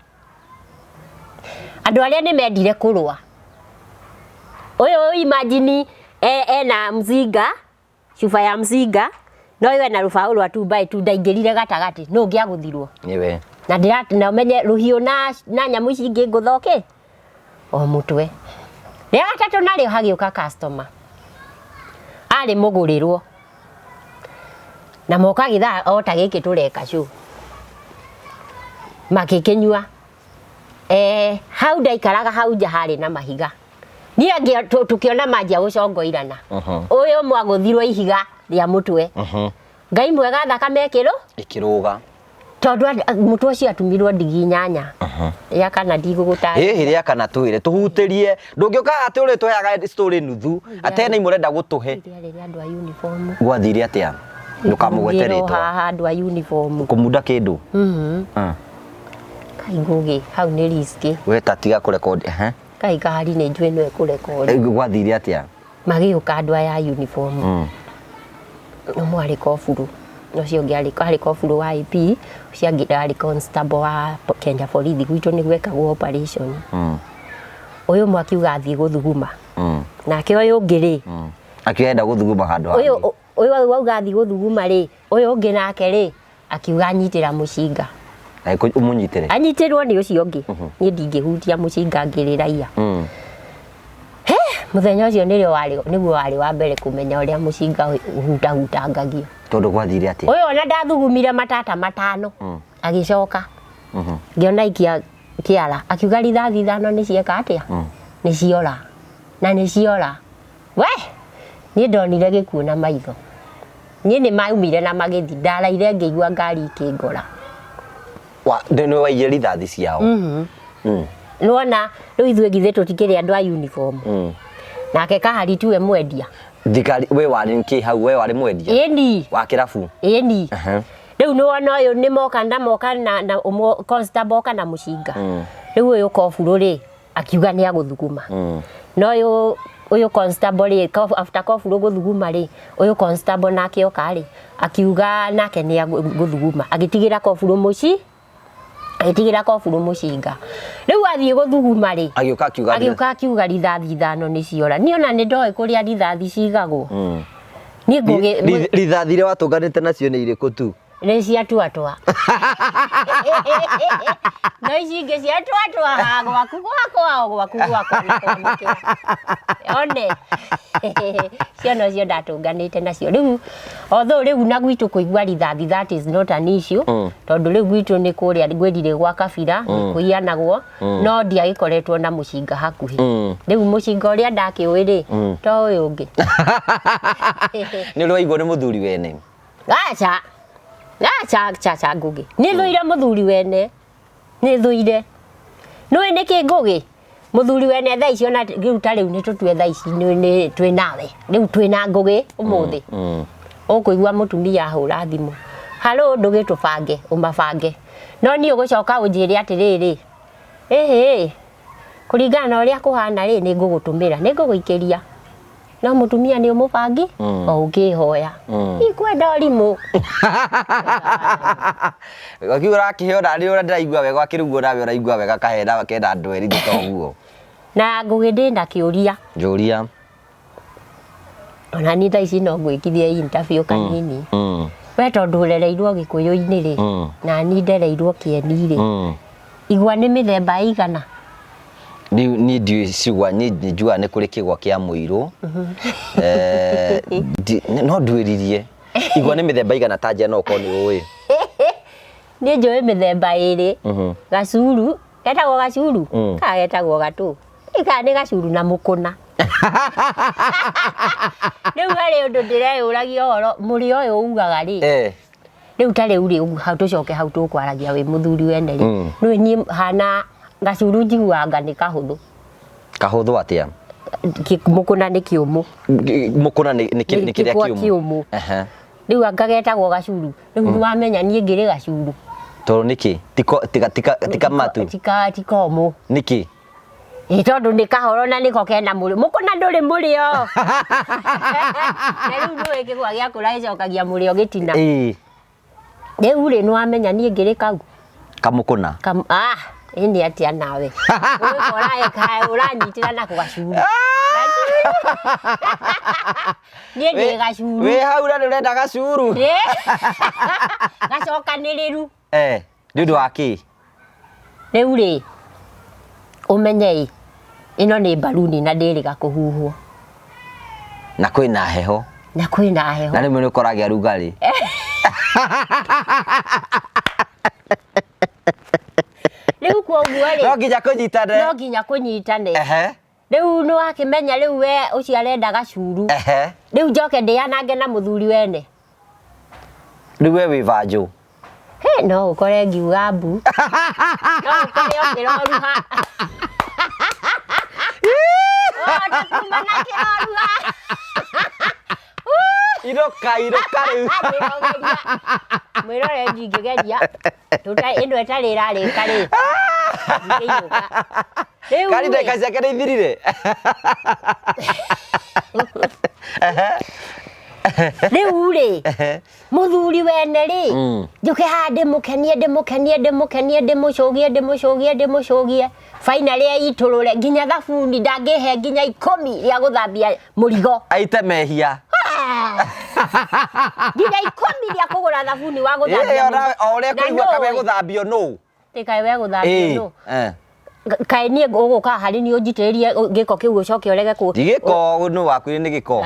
Andũ arĩa nĩ mendire kũrũa. Ũyũ imagine ena mzinga, cuba ya mzinga, no ũyũ ena rũbaũ rwa 2 by 2 ndaingĩrire gatagatĩ, nũ ũngĩagũthirwo? Nĩwe. Na ndĩra na ũmenye rũhiũ na na nyamũ ici ingĩ ngũthoke o mũtwe. Rĩa gatatũ narĩo hagĩũka customer. Arĩ mũgũrĩrwo. Na moka gĩthaa o ta gĩkĩ tũreka show. Makĩkĩnyua. Hau ndaikaraga hau nja harĩ na mahiga. Niĩ angĩ tũkĩona manjia gũcongoirana. Ũyũ ũmwe agũthirwo ihiga rĩa mũtwe. Ngai mwega thakame ĩkĩrũ? Ĩkĩrũga. Tondũ mũtwe ũcio atumirwo ndigi inyanya. Rĩa kana ndigũgũtarĩria. Ĩhĩ rĩa kana twĩre tũhutĩrie. Ndũngĩũka atĩ ũrĩ tũheaga story nuthu. Atĩ hena imwe ũrenda gũtũhe. Rĩarĩ rĩa andũ a uniform. Gwathire atĩa? Ndũkamũgwete Ngĩrwo rĩtwa. haha andũ a uniform. Kũmunda kĩndũ. Kai Ngũgĩ, hau nĩ risk. We ta tiga kũrekondi. Kai kahari nĩ njũĩ no ĩkũrekondi. Gwathire atĩa? Magĩũka andũ aya a uniform. Ũmwe arĩ koburu, na ũcio ũngĩ arĩ koburu wa AP, ũcio ũngĩ arĩ constable wa Kenya Borithi. Gwitũ nĩ gwekagwo operation. Ũyũ ũmwe akiuga athiĩ gũthuguma. Nake ũyũ ũngĩ rĩ, Akiuga enda gũthuguma handũ hangĩ. Ũyũ auga athiĩ gũthuguma rĩ, ũyũ ũngĩ nake rĩ, akiuga anyitĩra mũcinga. Ũmũnyitĩre? Anyitĩrwo nĩ ũcio ũngĩ. Niĩ ndingĩhutia mũcinga ngĩrĩ raia. He, mũthenya ũcio nĩrĩo warĩ, nĩguo warĩ wa mbere kũmenya ũrĩa mũcinga ũhutahutangagio. Tondũ gwathire atĩa? Ũyũ ona ndathugumire matata matano, agĩcoka. Ngĩona ikia kĩara, akiuga rithathi ithano nĩ cieka atĩa? Nĩ ciora. Na nĩ ciora. We, niĩ ndonire gĩkuũ na maitho. Niĩ nĩ maumire na magĩthiĩ, ndaraire ngĩigua ngari ikĩngora. Wa, nĩ waiyire rithathi ciao? Nĩwona, rĩu ithuĩ githĩ tũtikĩrĩ andũ a uniform. Nake kahari tiwe mwendia. Thigari, we warĩ kĩ hau, we warĩ mwendia? Ĩni. Wa kĩrabu? Ĩni. Rĩu nĩwona ũyũ nĩ moka na moka na ũmwe constable oka na mũcinga. Rĩu ũyũ koburu rĩ akiuga nĩ agũthuguma. No ũyũ ũyũ constable rĩ after koburu gũthuguma rĩ, ũyũ constable nake oka rĩ, akiuga nake nĩ agũthuguma, agĩtigĩra koburu mũci agĩtigĩra koburu mũcinga. Rĩu athiĩ gũthuguma rĩ, Agĩũka akiuga agĩũka akiuga rithathi 5 nĩ ciora. Niĩ ona nĩ ndoĩ kũrĩa rithathi cigagwo. Niĩ ngũgĩ Rithathi iria watũnganĩte nacio nĩ irĩkũ tu? Nĩ cia twatwa. No ici ingĩ cia twatwa gwaku gwakwa o gwaku gwakwa nĩ kwamũkĩra. One cio nocio ndatũnganĩte nacio. Rĩu although rĩu na gwitũ kũigua rithathi, that is not an issue, tondũ rĩu gwitũ nĩ kũrĩa ngwĩrire gwa kabira nĩ kũiyanagwo, no ndiagĩkoretwo na mũcinga hakuhĩ. Rĩu mũcinga ũrĩa ndakĩũĩ rĩ, to ũyũ ũngĩ. Nĩ ũrĩ waigwo nĩ mũthuri wene? Aca. Aca, aca, aca, Ngũgĩ. Nĩ thũire mũthuri wene. Nĩ thũire. Nĩũĩ nĩkĩ Ngũgĩ? Mũthuri wene thaa ici ona rĩu ta rĩu nĩ tũtue thaa ici nĩ twĩ nawe. Rĩu twĩ na Ngũgĩ ũmũthĩ. Ũkũigua mũtumia ahũra thimũ. Haro ndũgĩ tũbange, ũmabange. No niĩ ũgũcoka ũnjĩre atĩrĩrĩ, ĩhĩ, kũringana na ũrĩa kũhana rĩ, nĩ ngũgũtũmĩra, nĩ ngũgũikĩria. No mũtumia nĩ ũmũbangi o ũkĩhoya. Ikwenda ũrimũ. Wakiuga ũrakĩheo na nĩ ũrĩa ndĩraigua wega, wakĩrugwo nawe ũraigua wega kahena kena ndweri thĩ toguo. Na Ngũgĩ ndĩna kĩũria. Njũria. Ona niĩ thaa ici no ngwĩkithie interview kanini. We tondũ ũrereirwo Gĩkũyũ-inĩ rĩ, na niĩ ndereirwo Kĩeni rĩ, igwa nĩ mĩthemba ĩigana? Rĩu niĩ ndiũĩ cigwa, niĩ nĩ njugaga nĩ kũrĩ kĩgwa kĩa mũirũ. No nduĩririe. Igwa nĩ mĩthemba ĩigana ta njĩra no ũkorwo nĩ ũĩ. Niĩ njũĩ mĩthemba ĩrĩ. Gacuru, getagwo gacuru? Kana getagwo gatũ? Kana nĩ gacuru na mũkũna. Rĩu harĩ ũndũ ndĩreyũragia ũhoro, mũrĩo ũyũ ugaga rĩ, Rĩu ta rĩu rĩ, hau tũcoke hau tũkwaragia wĩ mũthuri wene rĩ, nĩũĩ niĩ hana gacuru njiguaga anga nĩ kahũthũ. Kahũthũ atĩa? Mũkũna nĩ kĩũmũ. Mũkũna nĩ kĩrĩa kĩũmũ. Kĩũmũ. Rĩu anga getagwo gacuru. Rĩu nĩwamenya niĩ ngĩrĩ gacuru. Tondũ nĩkĩ? Tika matu? Tika komũ. Nĩkĩ? Ĩ tondũ nĩ kahoro na nĩko kena mũrĩo. Mũkũna ndũrĩ mũrĩo. Na rĩu nĩũĩ kĩgwa gĩakũra gĩcokagia mũrĩo gĩtina. Rĩu rĩ nĩwamenya niĩ ngĩrĩ kau. Kamũkũna. Ĩ nĩ atĩa nawe? Ũgĩkora ũranyitĩra nako gacuru. Niĩ ndĩ gacuru. Wĩ hau na nĩ ũrenda gacuru. Gacokanĩrĩru. Nĩ ũndũ wa kĩ? Rĩu rĩ, ũmenye ĩ, ĩno nĩ mbaruni na ndĩrĩga kũhuhwo. Na kwĩna heho. Na kwĩna heho. Na rĩmwe nĩ ũkoragia rugarĩ. Rĩu kwoguo rĩ, No nginya kũnyitane. No nginya kũnyitane. Rĩu nĩ wakĩmenya rĩu we ũcio arenda gacuru. Rĩu njoke ndĩanange na mũthuri wene. Rĩu we wĩ vanjũ. He, no ũkore ngiuga mbu. No ũkore ũkĩroruha. Oh, tũkuma na kĩroruha. Iroka, iroka rĩu. Ndĩrogeria. Mwĩrore ndingĩgeria. Tũta ĩno ĩtarĩ ĩrarĩka rĩ. Ndingĩinũka. Rĩu Kari rĩ, ndagĩka ciake nĩ ithirire. Rĩu rĩ, mũthuri wene rĩ, njũke haha ndĩmũkenie, ndĩmũkenie, ndĩmũkenie, ndĩmũcũgie, ndĩmũcũgie, ndĩmũcũgie. Finally aitũrũre nginya thabuni ndangĩhe nginya 10 rĩa gũthambia mũrigo. Aite mehia. Nginya 10 rĩa kũgũra thabuni wa gũthambia mũrigo. O ũrĩa Na kũigua nũũ kawe ĩ? gũthambio nũũ? Ĩ kaĩ we gũthambio nũũ? Kaĩ niĩ ũgũka harĩ niĩ ũnjitĩrĩrie gĩko kĩu ũcoke ũrege kũ- Ti gĩko, nũ wakwĩrire nĩ gĩko?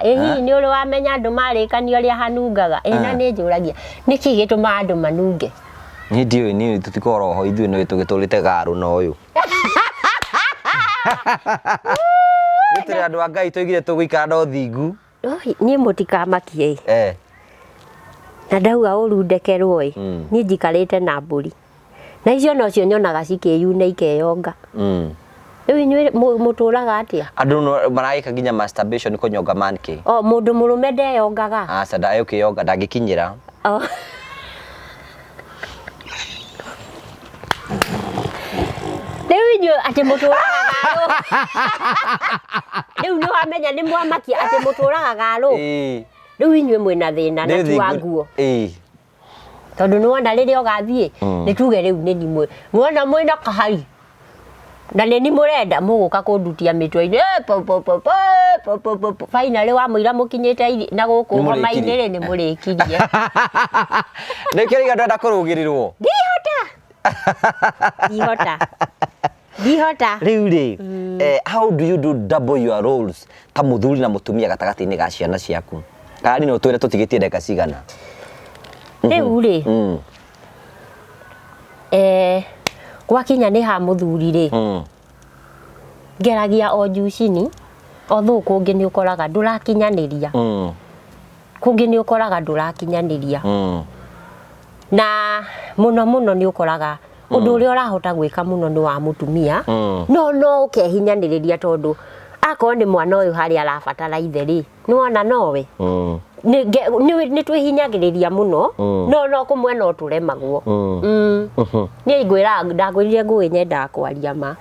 Ĩ hihi nĩ ũrĩ wamenya andũ marĩkania ũrĩa hanungaga? Ĩ na nĩ njũragia, nĩkĩ gĩtũmaga andũ manunge? Niĩ ndiũĩ, niĩ tũtikoragwo ho ithuĩ nĩ tũgĩtũrĩte garũ na ũyũ. Ithuĩ tũrĩ andũ a Ngai tũigire tũgũikara na ũthingu. Oi, niĩ mũtikamakie ĩ. Na ndauga ũru ndekerwo ĩ. Niĩ njikarĩte na mbũri. Na icio nocio nyonaga cikĩyuna ikeyonga. Rĩu inyuĩ mũtũraga atĩa? Andũ no maragĩka nginya masturbation kũnyonga monkey. O mũndũ mũrũme ndeyongaga? Aca, ndagĩkĩyonga, ndangĩkinyĩra. O. Rĩu inyuĩ atĩ mũtũraga garũ. Rĩu nĩ wamenya nĩ mwamakia atĩ mũtũraga garũ. Rĩu inyuĩ mwĩna thĩna na ti wa nguo. Tondũ nĩ wona rĩrĩa ũgathiĩ nĩ tuge rĩu nĩ nimwe. Wona mwĩna kahari na nĩ ni mũrenda mũgũka kũndutia mĩtwe-inĩ eh, po, po, po, po, po, po, po, po. Finally wamũira mũkinyĩte na gũkũ Nĩ mũrĩkirie. homa-inĩ rĩ nĩ mũrĩkirie. Nĩkĩo rĩu ndwenda kũrũgĩrĩrwo. Ndihota. Ndihota. Ndihota. Rĩu rĩ, how do you do double your roles ta mũthuri na mũtumia gatagatĩ-inĩ ga ciana ciaku? Kana no twĩre tũtigĩtie ndagĩka cigana? Rĩu rĩ, gwakinya nĩ ha mũthuri rĩ, ngeragia o juu chini, although kũngĩ nĩ ũkoraga ndũrakinyanĩria. Kũngĩ nĩ ũkoraga ndũrakinyanĩria. Na mũno mũno nĩ ũkoraga ũndũ ũrĩa ũrahota gwĩka mũno nĩ wa mũtumia, no no ũkehinyanĩrĩria tondũ akorwo nĩ mwana ũyũ harĩa arabatara ithe rĩ, nĩ wona nowe. Nĩ twĩhinyagĩrĩria mũno, no no kũmwe no tũremagwo. Niĩ ngwĩraga, ndakwĩrire ngũĩ nyendaga kwaria ma.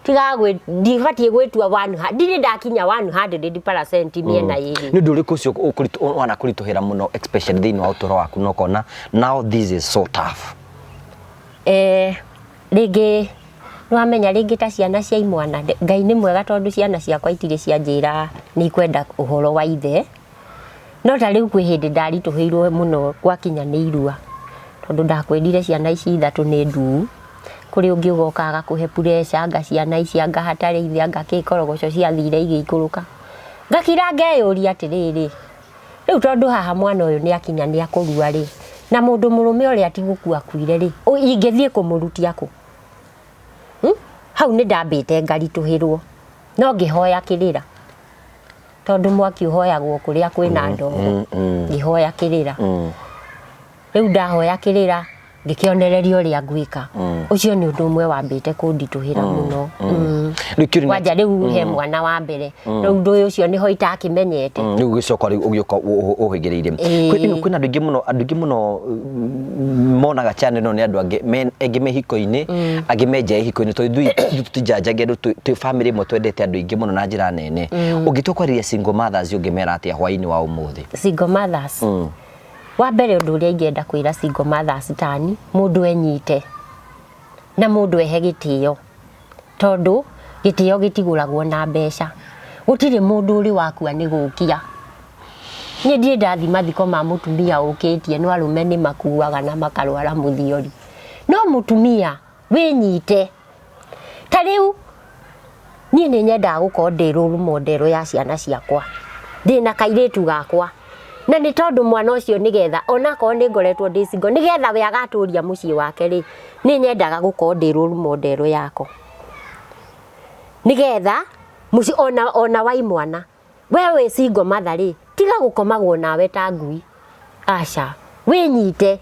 Tigaga ndibatiĩ gwĩtua one ndirĩ ndakinya 100% mĩena ĩrĩ. Nĩ ũndũ ũrĩkũ ũcio wanakũritũhĩra mũno especially thĩinĩ wa ũtũũro waku na ũkona now this is so tough? Rĩngĩ nĩ wamenya rĩngĩ ta ciana cia imwana, Ngai nĩ mwega tondũ ciana ciakwa itirĩ cianjĩra nĩ ikwenda ũhoro wa ithe. No ta rĩu kwĩ hĩndĩ ndaritũhĩirwo mũno gwakinya nĩ irua, tondũ ndakwĩrire ciana ici ithatũ nĩ nduu. Kũrĩ ũngĩ ũgoka agakũhe pressure, anga ciana ici, anga hatarĩ ithe, anga kĩ, korogoco ciathire igĩikũrũka. Ngakira ngeyũria atĩrĩrĩ, rĩu tondũ haha mwana ũyũ nĩ akinya nĩ akũrua rĩ, na mũndũ mũrũme ũrĩa ti gũkua akuire rĩ, ingĩthiĩ kũmũrutia kũ? Hau nĩ ndambĩte ngaritũhĩrwo, no ngĩhoya kĩrĩra. Tondũ mwaki ũhoyagwo kũrĩa kwĩna ndogo, ngĩhoya kĩrĩra. Rĩu ndahoya kĩrĩra, ngĩkĩonereria ũrĩa ngwĩka. Ũcio nĩ ũndũ ũmwe wambĩte kũnditũhĩra mũno. Rĩu kĩũria nĩ Kwanja rĩu he mwana wa mbere. Rĩu ũndũ ũyũ ũcio nĩho itakĩmenyete. Rĩu ũgĩcoka rĩu ũgĩũka ũhĩgĩrĩire. Kwĩna andũ aingĩ mũno, andũ aingĩ mũno, monaga channel ĩno nĩ andũ angĩ, angĩ me hiko-inĩ, angĩ me nja ya ihiko-inĩ, tondũ ithuĩ tũtijanjagia andũ, twĩ family ĩmwe twendete andũ aingĩ mũno na njĩra nene. Ũngĩtua kwarĩria single mothers ũngĩmera atĩa hwaĩ-inĩ wa ũmũthĩ? Single mothers. Wa mbere ũndũ ũrĩa ingĩenda kwĩra single mothers tani, mũndũ enyite na mũndũ ehe gĩtĩo, tondũ gĩtĩo gĩtigũragwo na mbeca. Gũtirĩ mũndũ ũrĩ wakua nĩ gũkia. Niĩ ndirĩ ndathi mathiko ma mũtumia ũkĩtie, no arũme nĩ makuaga na makarwara mũthiori. No mũtumia wĩnyite. Ta rĩu niĩ nĩ nyendaga gũkorwo ndĩ role model ya ciana ciakwa. Ndĩna kairĩtu gakwa. Na nĩ tondũ mwana ũcio nĩgetha onakorwo nĩ ngoretwo ndĩ single, nĩgetha we agatũria mũciĩ wake rĩ, nĩ nyendaga gũkorwo ndĩ role model yako. Nĩgetha mũciĩ ona wa imwana, we wĩ single mother rĩ, tiga gũkomagwo nawe ta ngui. Aca, wĩnyite.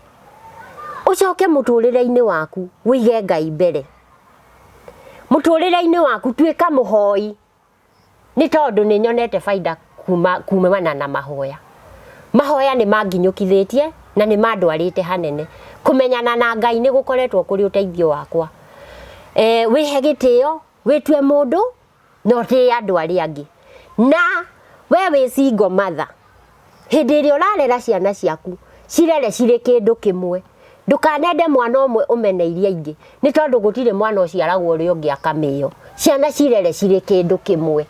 Ũcoke mũtũrĩre-inĩ waku, wĩige Ngai mbere. Mũtũrĩre-inĩ waku tuĩka mũhoi. Nĩ tondũ nĩ nyonete baida kumana na mahoya. Mahoya nĩ manginyũkithĩtie na nĩ mandwarĩte hanene. Kũmenyana na Ngai nĩ gũkoretwo kũrĩ ũteithio wakwa. Wĩhe gĩtĩo, wĩtue mũndũ, na ũtĩe andũ arĩa angĩ. Na we wĩ single mother, hĩndĩ ĩrĩa ũrarera ciana ciaku, cirere cirĩ kĩndũ kĩmwe. Ndũkanende mwana ũmwe ũmene iria ingĩ, nĩ tondũ gũtirĩ mwana ũciaragwo ũrĩa ũngĩ akamĩo. Ciana cirere cirĩ kĩndũ kĩmwe.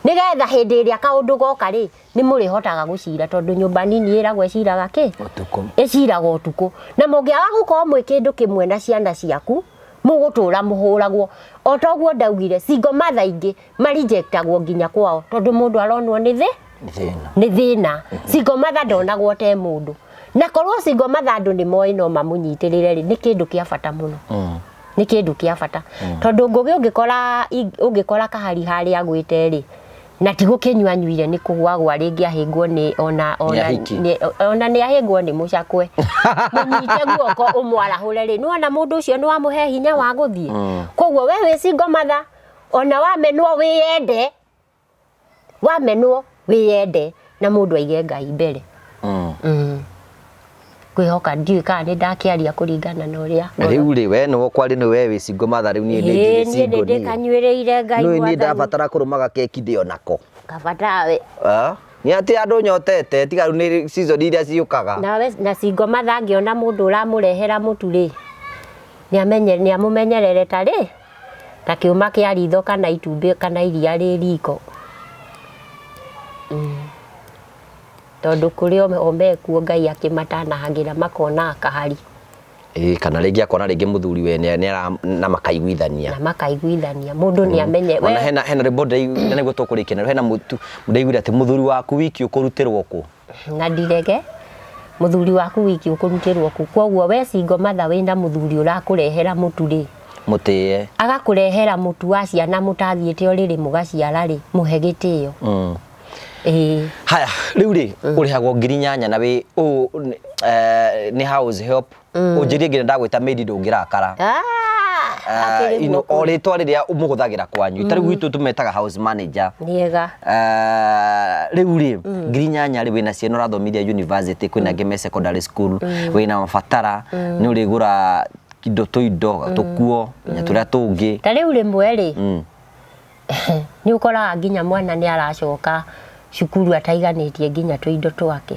Nĩgetha hĩndĩ ĩrĩa kaũndũ goka rĩ, nĩ mũrĩhotaga gũcira, tondũ nyũmba nini ĩragwo ĩciraga kĩ? Ũtukũ. Ĩciraga ũtukũ. Na mũngĩaga gũkorwo mwĩ kĩndũ kĩmwe na ciana ciaku, mũgũtũra mũhũragwo. O ta ũguo ndaugire, single mother aingĩ marijectagwo nginya kwao, tondũ mũndũ aronwo nĩ thĩ? Thĩna. Nĩ thĩna. Single mother ndonagwo te mũndũ. Na korwo single mother andũ nĩ moĩ no mamũnyitĩrĩre rĩ, nĩ kĩndũ kĩa bata mũno. Nĩ kĩndũ kĩa bata. Tondũ ngũgĩ ũngĩkora kahari harĩa agwĩte rĩ, na ti gũkĩnyua anyuire nĩ kũgwagwa rĩngĩ ahĩngwo nĩ ona, ona, Nĩ ahiki. nĩ, ona nĩ ahĩngwo nĩ mũcakwe. Mũnyite guoko ũmwarahũre rĩ, nĩwona mũndũ ũcio nĩ wamũhe hinya wa gũthiĩ. Koguo we wĩ single mother, ona wamenwo wĩyende, wamenwo wĩyende na mũndũ aige Ngai mbere. Ngwĩhoka ndiũĩ kana nĩ ndakĩaria kũringana na ũrĩa ngoro. Rĩu rĩ, we nĩwe ũkwarĩ nĩ we wĩ single mother, rĩu niĩ nĩ Ĩĩ, ndirĩ niĩ nĩ single niĩ. ndĩkanyuĩrĩire Ngai Nĩ niĩ mwathani. ndabatara kũrũmaga keki ndĩ onako. Kaba tawe. Ah, nĩ atĩ andũ nyotete tiga rĩu nĩ season iria ciũkaga. Nawe na single mother angĩona mũndũ ũramũrehera mũtu rĩ, nĩ amũmenyerere ta rĩ, ta kĩũma kĩa ritho kana itumbĩ kana iria rĩ riko. Tondũ kũrĩ o mekuo Ngai akĩmatanahagĩra makona kahari. Ĩĩ, kana rĩngĩ akona rĩngĩ mũthuri we nĩ na makaiguithania. Na makaiguithania. Mũndũ nĩ amenye. Ona hena rwĩmbo ndĩraigua, na nĩguo tũkũrĩkia naruo, hena mũtu ndĩraiguire atĩ mũthuri waku wiki ũkũrutĩrwo kũ? Na ndirege. Mũthuri waku wiki ũkũrutĩrwo kũ? Koguo we single mother wĩna mũthuri ũrakũrehera mũtu rĩ, Mũtĩe. Agakũrehera mũtu wa ciana mũtathiĩte ũrĩrĩ mũgaciara rĩ, mũhe gĩtĩo. Ĩĩ. Haya, rĩu rĩ, ũrĩhagwo 8,000 na wĩ nĩ house help. Ũnjĩrie nginya ndagwĩta maid ndũngĩrakara. Akĩrĩ guoko. O rĩtwa rĩrĩa mũhũthagĩra kwanyu. Ta rĩu gwitũ tũmetaga house manager. Nĩega. Rĩu rĩ, 8,000 rĩ, wĩna ciana ũrathomithia university, kwĩna angĩ me secondary school, wĩna mabatara, nĩ ũrĩgũra indo tũindo, tũkuo, nginya tũrĩa tũngĩ. Ta rĩu rĩmwe rĩ, nĩ ũkoraga nginya mwana nĩ aracoka cukuru ataiganĩtie nginya tũindo twake.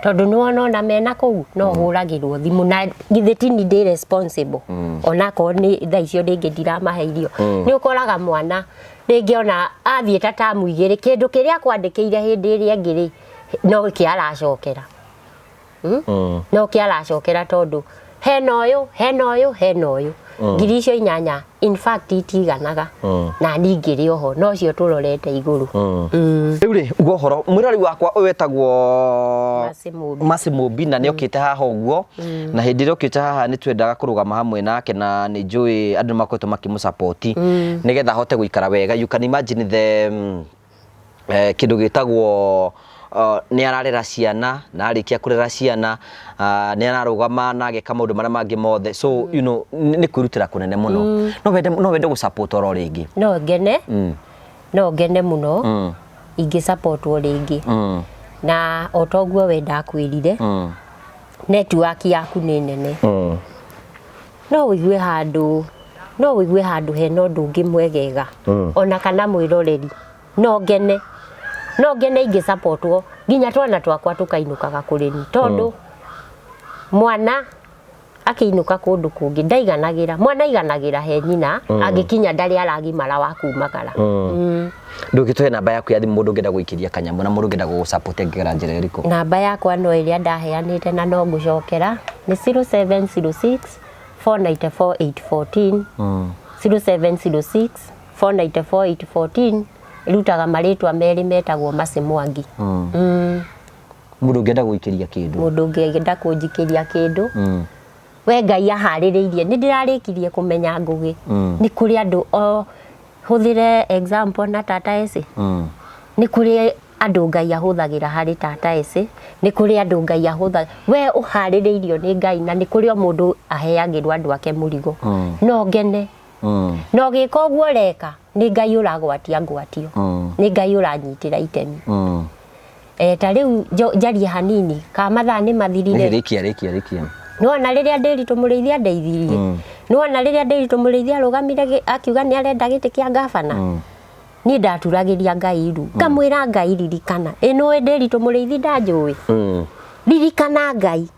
Tondũ nĩ wona ona mena kũu, no hũragĩrwo thimũ na githĩ ti ni ndĩ responsible. Onakorwo nĩ thaa icio rĩngĩ ndiramahe irio. Nĩ ũkoraga mwana rĩngĩ ona athiĩ ta tamu igĩrĩ, kĩndũ kĩrĩa akwandĩkĩire hĩndĩ ĩrĩa ĩngĩ rĩ, no kĩ aracokera. No kĩ aracokera tondũ hena ũyũ, hena ũyũ, hena ũyũ. 8,000 in fact itiganaga. Na ningĩ oho no cio tũrorete igũrũ. Rĩu rĩ, uga ũhoro mwĩrori wakwa ũyũ wetagwo Mercy Mũmbi. Mercy Mũmbi, na nĩokĩte haha ũguo. Na hĩndĩ ĩrĩa okĩte haha nĩ twendaga kũrũgama hamwe nake, na nĩ njũĩ andũ nĩmakoretwo makĩmũsupport nĩgetha ahote gũikara wega. You can imagine the kĩndũ gĩtagwo nĩ ararera ciana, na arĩkia kũrera ciana, nĩ ararũgama na ageka maũndũ marĩa mangĩ mothe. So, you know, nĩ kwĩrutĩra kũnene mũno. No wende gũ-support oro rĩngĩ? No ngene. No ngene mũno. Ingĩ support o rĩngĩ. Na o toguo we ndakwĩrire, network yaku nĩ nene. No ũigue handũ, no ũigue handũ hena ũndũ ũngĩ mwegega. Ona kana mwĩroreri. No ngene. No ngene ingĩ supportwo nginya twana twakwa tũkainũkaga kũrĩ niĩ. Tondũ mwana akĩinũka kũndũ kũngĩ ndaiganagĩra, mwana aiganagĩra he nyina, angĩkinya ndarĩ aragimara wa kumagara. Ndũngĩtũhe namba yaku ya thimũ mũndũ ũngĩenda gũikĩria kanyamũ na mũndũ ũngĩenda gũgũsupport angĩgera njĩra ĩrĩkũ? Namba yakwa no ĩrĩa ndaheanĩte na no ngũcokera nĩ 0706 494 814. 0706 494 814 ĩrutaga marĩtwa merĩ metagwo Mercy Mwangi. Mũndũ ũngĩenda gũikĩria kĩndũ. Mũndũ ũngĩenda kũnjikĩria kĩndũ. We Ngai aharĩrĩirie, nĩ ndĩrarĩkirie kũmenya Ngũgĩ. Nĩ kũrĩ andũ o hũthĩre example na tata eci. Nĩ kũrĩ andũ Ngai ahũthagĩra harĩ tata eci, nĩ kũrĩ andũ Ngai ahũthagĩra. We ũharĩrĩirio nĩ Ngai na nĩ kũrĩ o mũndũ aheagĩrwo andũ ake mũrigo. No ngene. No gĩka ũguo ũreka, nĩ Ngai ũragwatia ngwatio. Nĩ Ngai ũranyitĩra itemi. Ta rĩu njarie hanini, ka mathaa nĩ mathirire. Rĩkia, rĩkia, rĩkia. Nĩwona rĩrĩa Ndĩritũ Mũrĩithi andeithirie. Nĩwona rĩrĩa Ndĩritũ Mũrĩithi arũgamire akiuga nĩ arenda gĩtĩ kĩa gavana. Niĩ ndaturagĩria Ngai iru. Ngamwĩra Ngai ririkana. Ĩ nĩũĩ Ndĩritũ Mũrĩithi ndanjũĩ. Ririkana Ngai.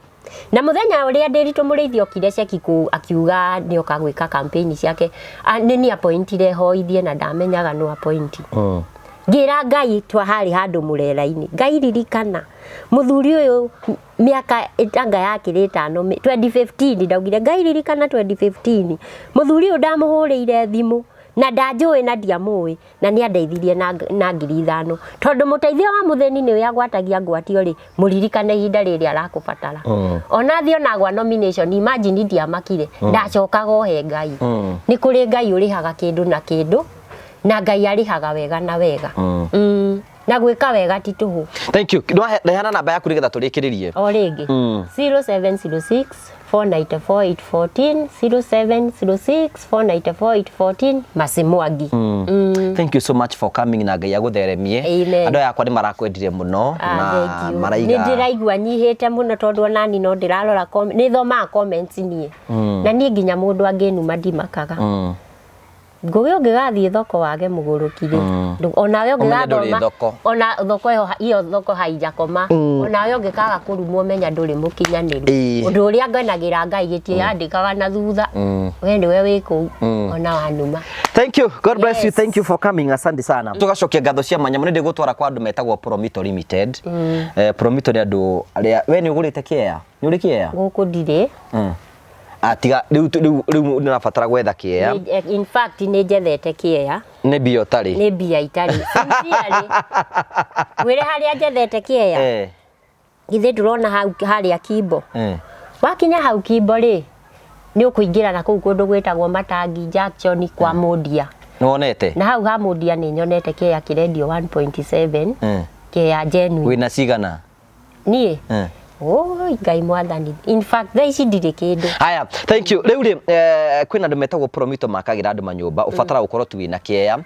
Na mũthenya ũrĩa Ndĩritũ Mũrĩithi okire ceki kũu akiuga nĩoka gwĩka campaign ciake, nĩ niĩ appointire hoithie na ndamenyaga no appoint. Ngĩra Ngai twa harĩ handũ mũrera-inĩ. Ngai ririkana. Mũthuri ũyũ mĩaka ĩtanga yakĩrĩ ĩtano, 2015 ndaugire Ngai ririkana 2015. Mũthuri ũyũ ndamũhũrĩire thimũ na ndanjũĩ na ndiamũĩ na nĩ andeithirie na 5,000. Tondũ mũteithio wa mũthĩni nĩwe agwatagia ngwatio rĩ, mũririkane ihinda rĩrĩa arakũbatara. Ona thiĩ ona agwa nomination, imagine ndiamakire, ndacokaga ohe Ngai. Nĩ kũrĩ Ngai ũrĩhaga kĩndũ na kĩndũ, na Ngai arĩhaga wega na wega. Na gwĩka wega ti tũhũ. Thank you. Heana namba yaku nĩgetha tũrĩkĩrĩrie. O rĩngĩ, 0706 494 814, 0706 494 814, Mercy Mwangi. Thank you so much for coming, na Ngai agũtheremie. Amen. Andũ aya akwa nĩ marakwendire mũno. Ah, na thank you. Maraiga Nĩ ndĩraigua nyihĩte mũno tondũ onani no ndĩrarora nĩ thomaga comments niĩ, na niĩ nginya mũndũ angĩnuma ndimakaga. Ngũgĩ ũngĩgathiĩ thoko wage mũgũrũki rĩ, onawe Ũmenye ndũrĩ ũngĩgathoma thoko. Ona thoko ĩyo, iyo thoko haijakoma, onawe ũngĩkaga kũrumwo, menya ndũrĩ mũkinyanĩru. Ũndũ ũrĩa ngenagĩra Ngai gĩtiandĩkaga na thutha, we nĩwe wĩ kũu ona wanuma. Thank you. God bless you. Yes. Thank you for coming. Asante sana. Tugacokia ngatho cia mwanya mũno ndĩgũtwara kwa andũ metagwo Promito Limited. Promito nĩ andũ arĩa we nĩ ũgũrĩte kĩea? Nĩ ũrĩ kĩea? Gũkũ ndirĩ. Ah, tiga rĩu rĩu rĩu nĩũrabatara gwetha kĩea. In fact nĩ njethete kĩea. Nĩ mbia ũtarĩ. Nĩ mbia itarĩ. Sincerely. Ngwĩre harĩa njethete kĩea. Githĩ ndũrona hau harĩa Kimbo? Wakinya hau Kimbo rĩ, nĩ ũkũingĩra na kũu kũndũ gwĩtagwo Matangi Junction kwa Mũndia. Nĩ wonete? Na hau ha Mũndia nĩ nyonete kĩea kĩrendio 1.7, kĩea genuine. Wĩna cigana? Niĩ? Oi, Ngai mwathani. In fact thaa ici ndirĩ kĩndũ. Haya, thank you. Rĩu rĩ, kwĩna andũ metagwo Promito makagĩra andũ manyũmba. Ũbatara gũkorwo tu wĩna kĩea.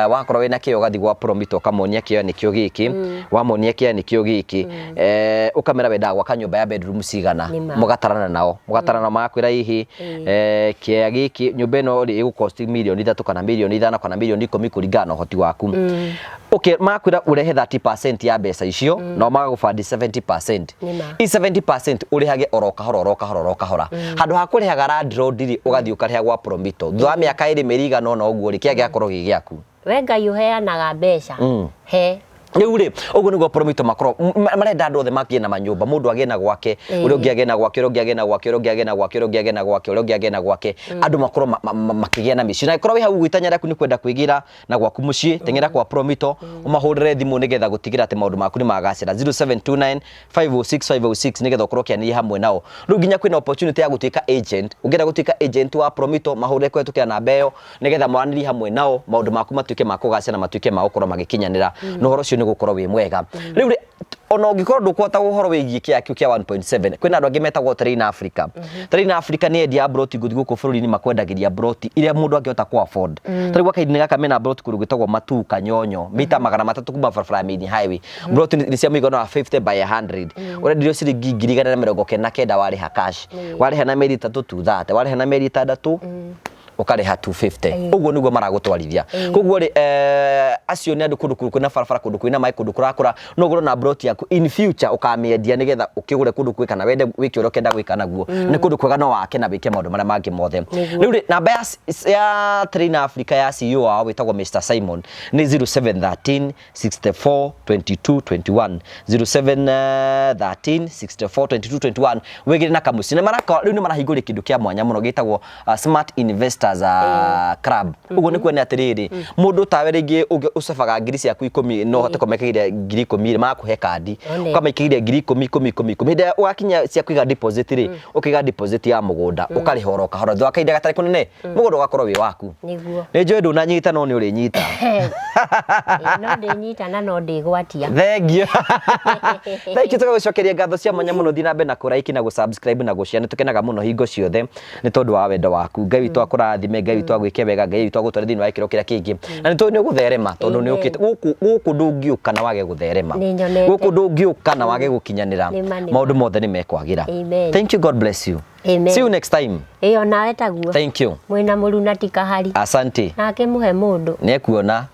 Wakorwo wĩna kĩea ũgathiĩ gwa Promito ũkamonia kĩea nĩkĩo gĩkĩ. Wamonia kĩea nĩkĩo gĩkĩ, ũkamera wendaga gwaka nyũmba ya bedroom cigana. Nĩma. Mũgatarana nao. Mũgatarana nao magakwĩra hihi kĩea gĩkĩ, nyũmba ĩno rĩ ĩgũcost 3 mirioni kana 5 mirioni kana 10 mirioni kũringana na ũhoti waku. Okay, magakwĩra ũrehe 30% ya mbeca icio, nao magagũbandi 70%. Nĩma. I 70% ũrĩhage oro kahora, oro kahora, oro kahora. Handũ ha kũrĩhaga landlord rĩ, ũgathiĩ ũkarĩha gwa Promito. Thutha wa mĩaka 2 mĩeri igana ũna ũguo rĩ, kĩea gĩgakorwo gĩ gĩaku. We Ngai ũheanaga mbeca he. Rĩu rĩ, ũguo nĩguo Promito makorwo marenda andũ othe magĩe na manyũmba, mũndũ agĩe na gwake, ũrĩa ũngĩ agĩe na gwake, ũrĩa ũngĩ agĩe na gwake, ũrĩa ũngĩ agĩe na gwake, ũrĩa ũngĩ agĩe na gwake, ũrĩa ũngĩ agĩe na gwake, andũ makorwo makĩgĩa na mĩciĩ. Na ĩkorwo wĩ hau ũguo itanya rĩaku nĩ kwenda kwĩgĩra na gwaku mũciĩ, teng'era kwa Promito ũmahũrĩre thimũ nĩgetha gũtigĩra atĩ maũndũ maku nĩ magacĩra, 0729 506 506, nĩgetha ũkorwo ũkĩanĩria hamwe nao. Rĩu nginya kwĩna opportunity ya gũtuĩka agent. Ũngĩenda gũtuĩka agent wa Promito, mahũrĩre kũhetũkĩra namba ĩyo nĩgetha mwaranĩrie hamwe nao, maũndũ maku matuĩke ma kũgacĩra na matuĩke ma gũkorwo magĩkinyanĩra, na ũhoro ũcio nĩ gũkorwo wĩ mwega. Rĩu rĩ, ona ũngĩkorwo ndũkũhota ũhoro wĩgiĩ kĩea kĩu kĩa 1.7, kwĩna andũ angĩ metagwo Terrain Africa. Terrain Africa nĩ endia a broti ngũthi gũkũ bũrũri-inĩ, makwendagĩria broti iria mũndũ angĩhota kũ afford. Ta rĩu gwa kahinda gaka mena broti kũndũ gwĩtagwo Matuu Kanyonyo, mita 300 kuma barabara ya main highway. Broti nĩ cia mũigana wa 50 by 100. Ũrenderio ciringi 199,000 warĩha cash. Warĩha na mĩeri 3, 230. Warĩha na mĩeri 6 ũkarĩha 250. Ũguo nĩguo maragũtwarithia. Koguo rĩ, acio nĩ andũ kũndũ kwĩna barabara, kũndũ kwĩna maĩ, kũndũ kũrakũra. No ũgũre na broti yaku, in future ũkamĩendia nĩgetha ũkĩgũre kũndũ kwĩ kana wende wĩke ũrĩa ũkenda gwĩka naguo. Nĩ kũndũ kwega, no wake na wĩke maũndũ marĩa mangĩ mothe. Rĩu rĩ, namba ya Train Africa ya CEO wao wĩtagwo Mr Simon nĩ 0713 64 22 21, 0713 64 22 21. Wĩgĩre na kamũciĩ. Nĩ maraka rĩu nĩ marahingũria kĩndũ kĩa mwanya mũno gĩtagwo Smart Investors Club. Ũguo nĩ kuona atĩrĩrĩ, mũndũ tawe rĩngĩ ũcabaga ngiri ciaku 10, no ũhote kũmekĩria 10,000 rĩ, magakũhe kandi. Ũkamaikĩria 10,000, 10, 10, 10. Hĩndĩ ĩrĩa ũgakinya cia kũiga deposit rĩ, ũkaiga deposit ya mũgũnda, ũkarĩha oro kahora. Thutha wa kahinda gatarĩ kũnene, mũgũnda ũgakorwo wĩ waku. Nĩ njũĩ ndũnanyita, no nĩ ũrĩnyita. Ĩĩ, no ndĩnyita na no ndĩgwatia. Thank you. Thank you. Tũgagũcokeria ngatho cia mwanya mũno. Thiĩ na mbere na kũ-like na gũ-subscribe na gũ-share. Nĩ tũkenaga mũno hingo ciothe nĩ tondũ wa wendo waku. Ngai witũ akũrathime, Ngai witũ agwĩke wega, Ngai witũ agũtware thĩinĩ wa gĩkĩro kĩrĩa kĩngĩ. Na nĩ tũĩ nĩ ũgũtherema tondũ nĩ ũkĩte gũkũ. Gũkũ ndũngĩũka na wage gũtherema. Nĩ nyonete. Gũkũ ndũngĩũka na wage gũkinyanĩra. Nĩma, nĩma. Maũndũ mothe nĩ mekwagĩra. Amen. Thank you. God bless you. Amen. See you next time. Ĩyo nawe taguo. Thank you. Mwĩna mũruna ti kahari. Asante. Nake mũhe mũndũ. Nĩ ekuona.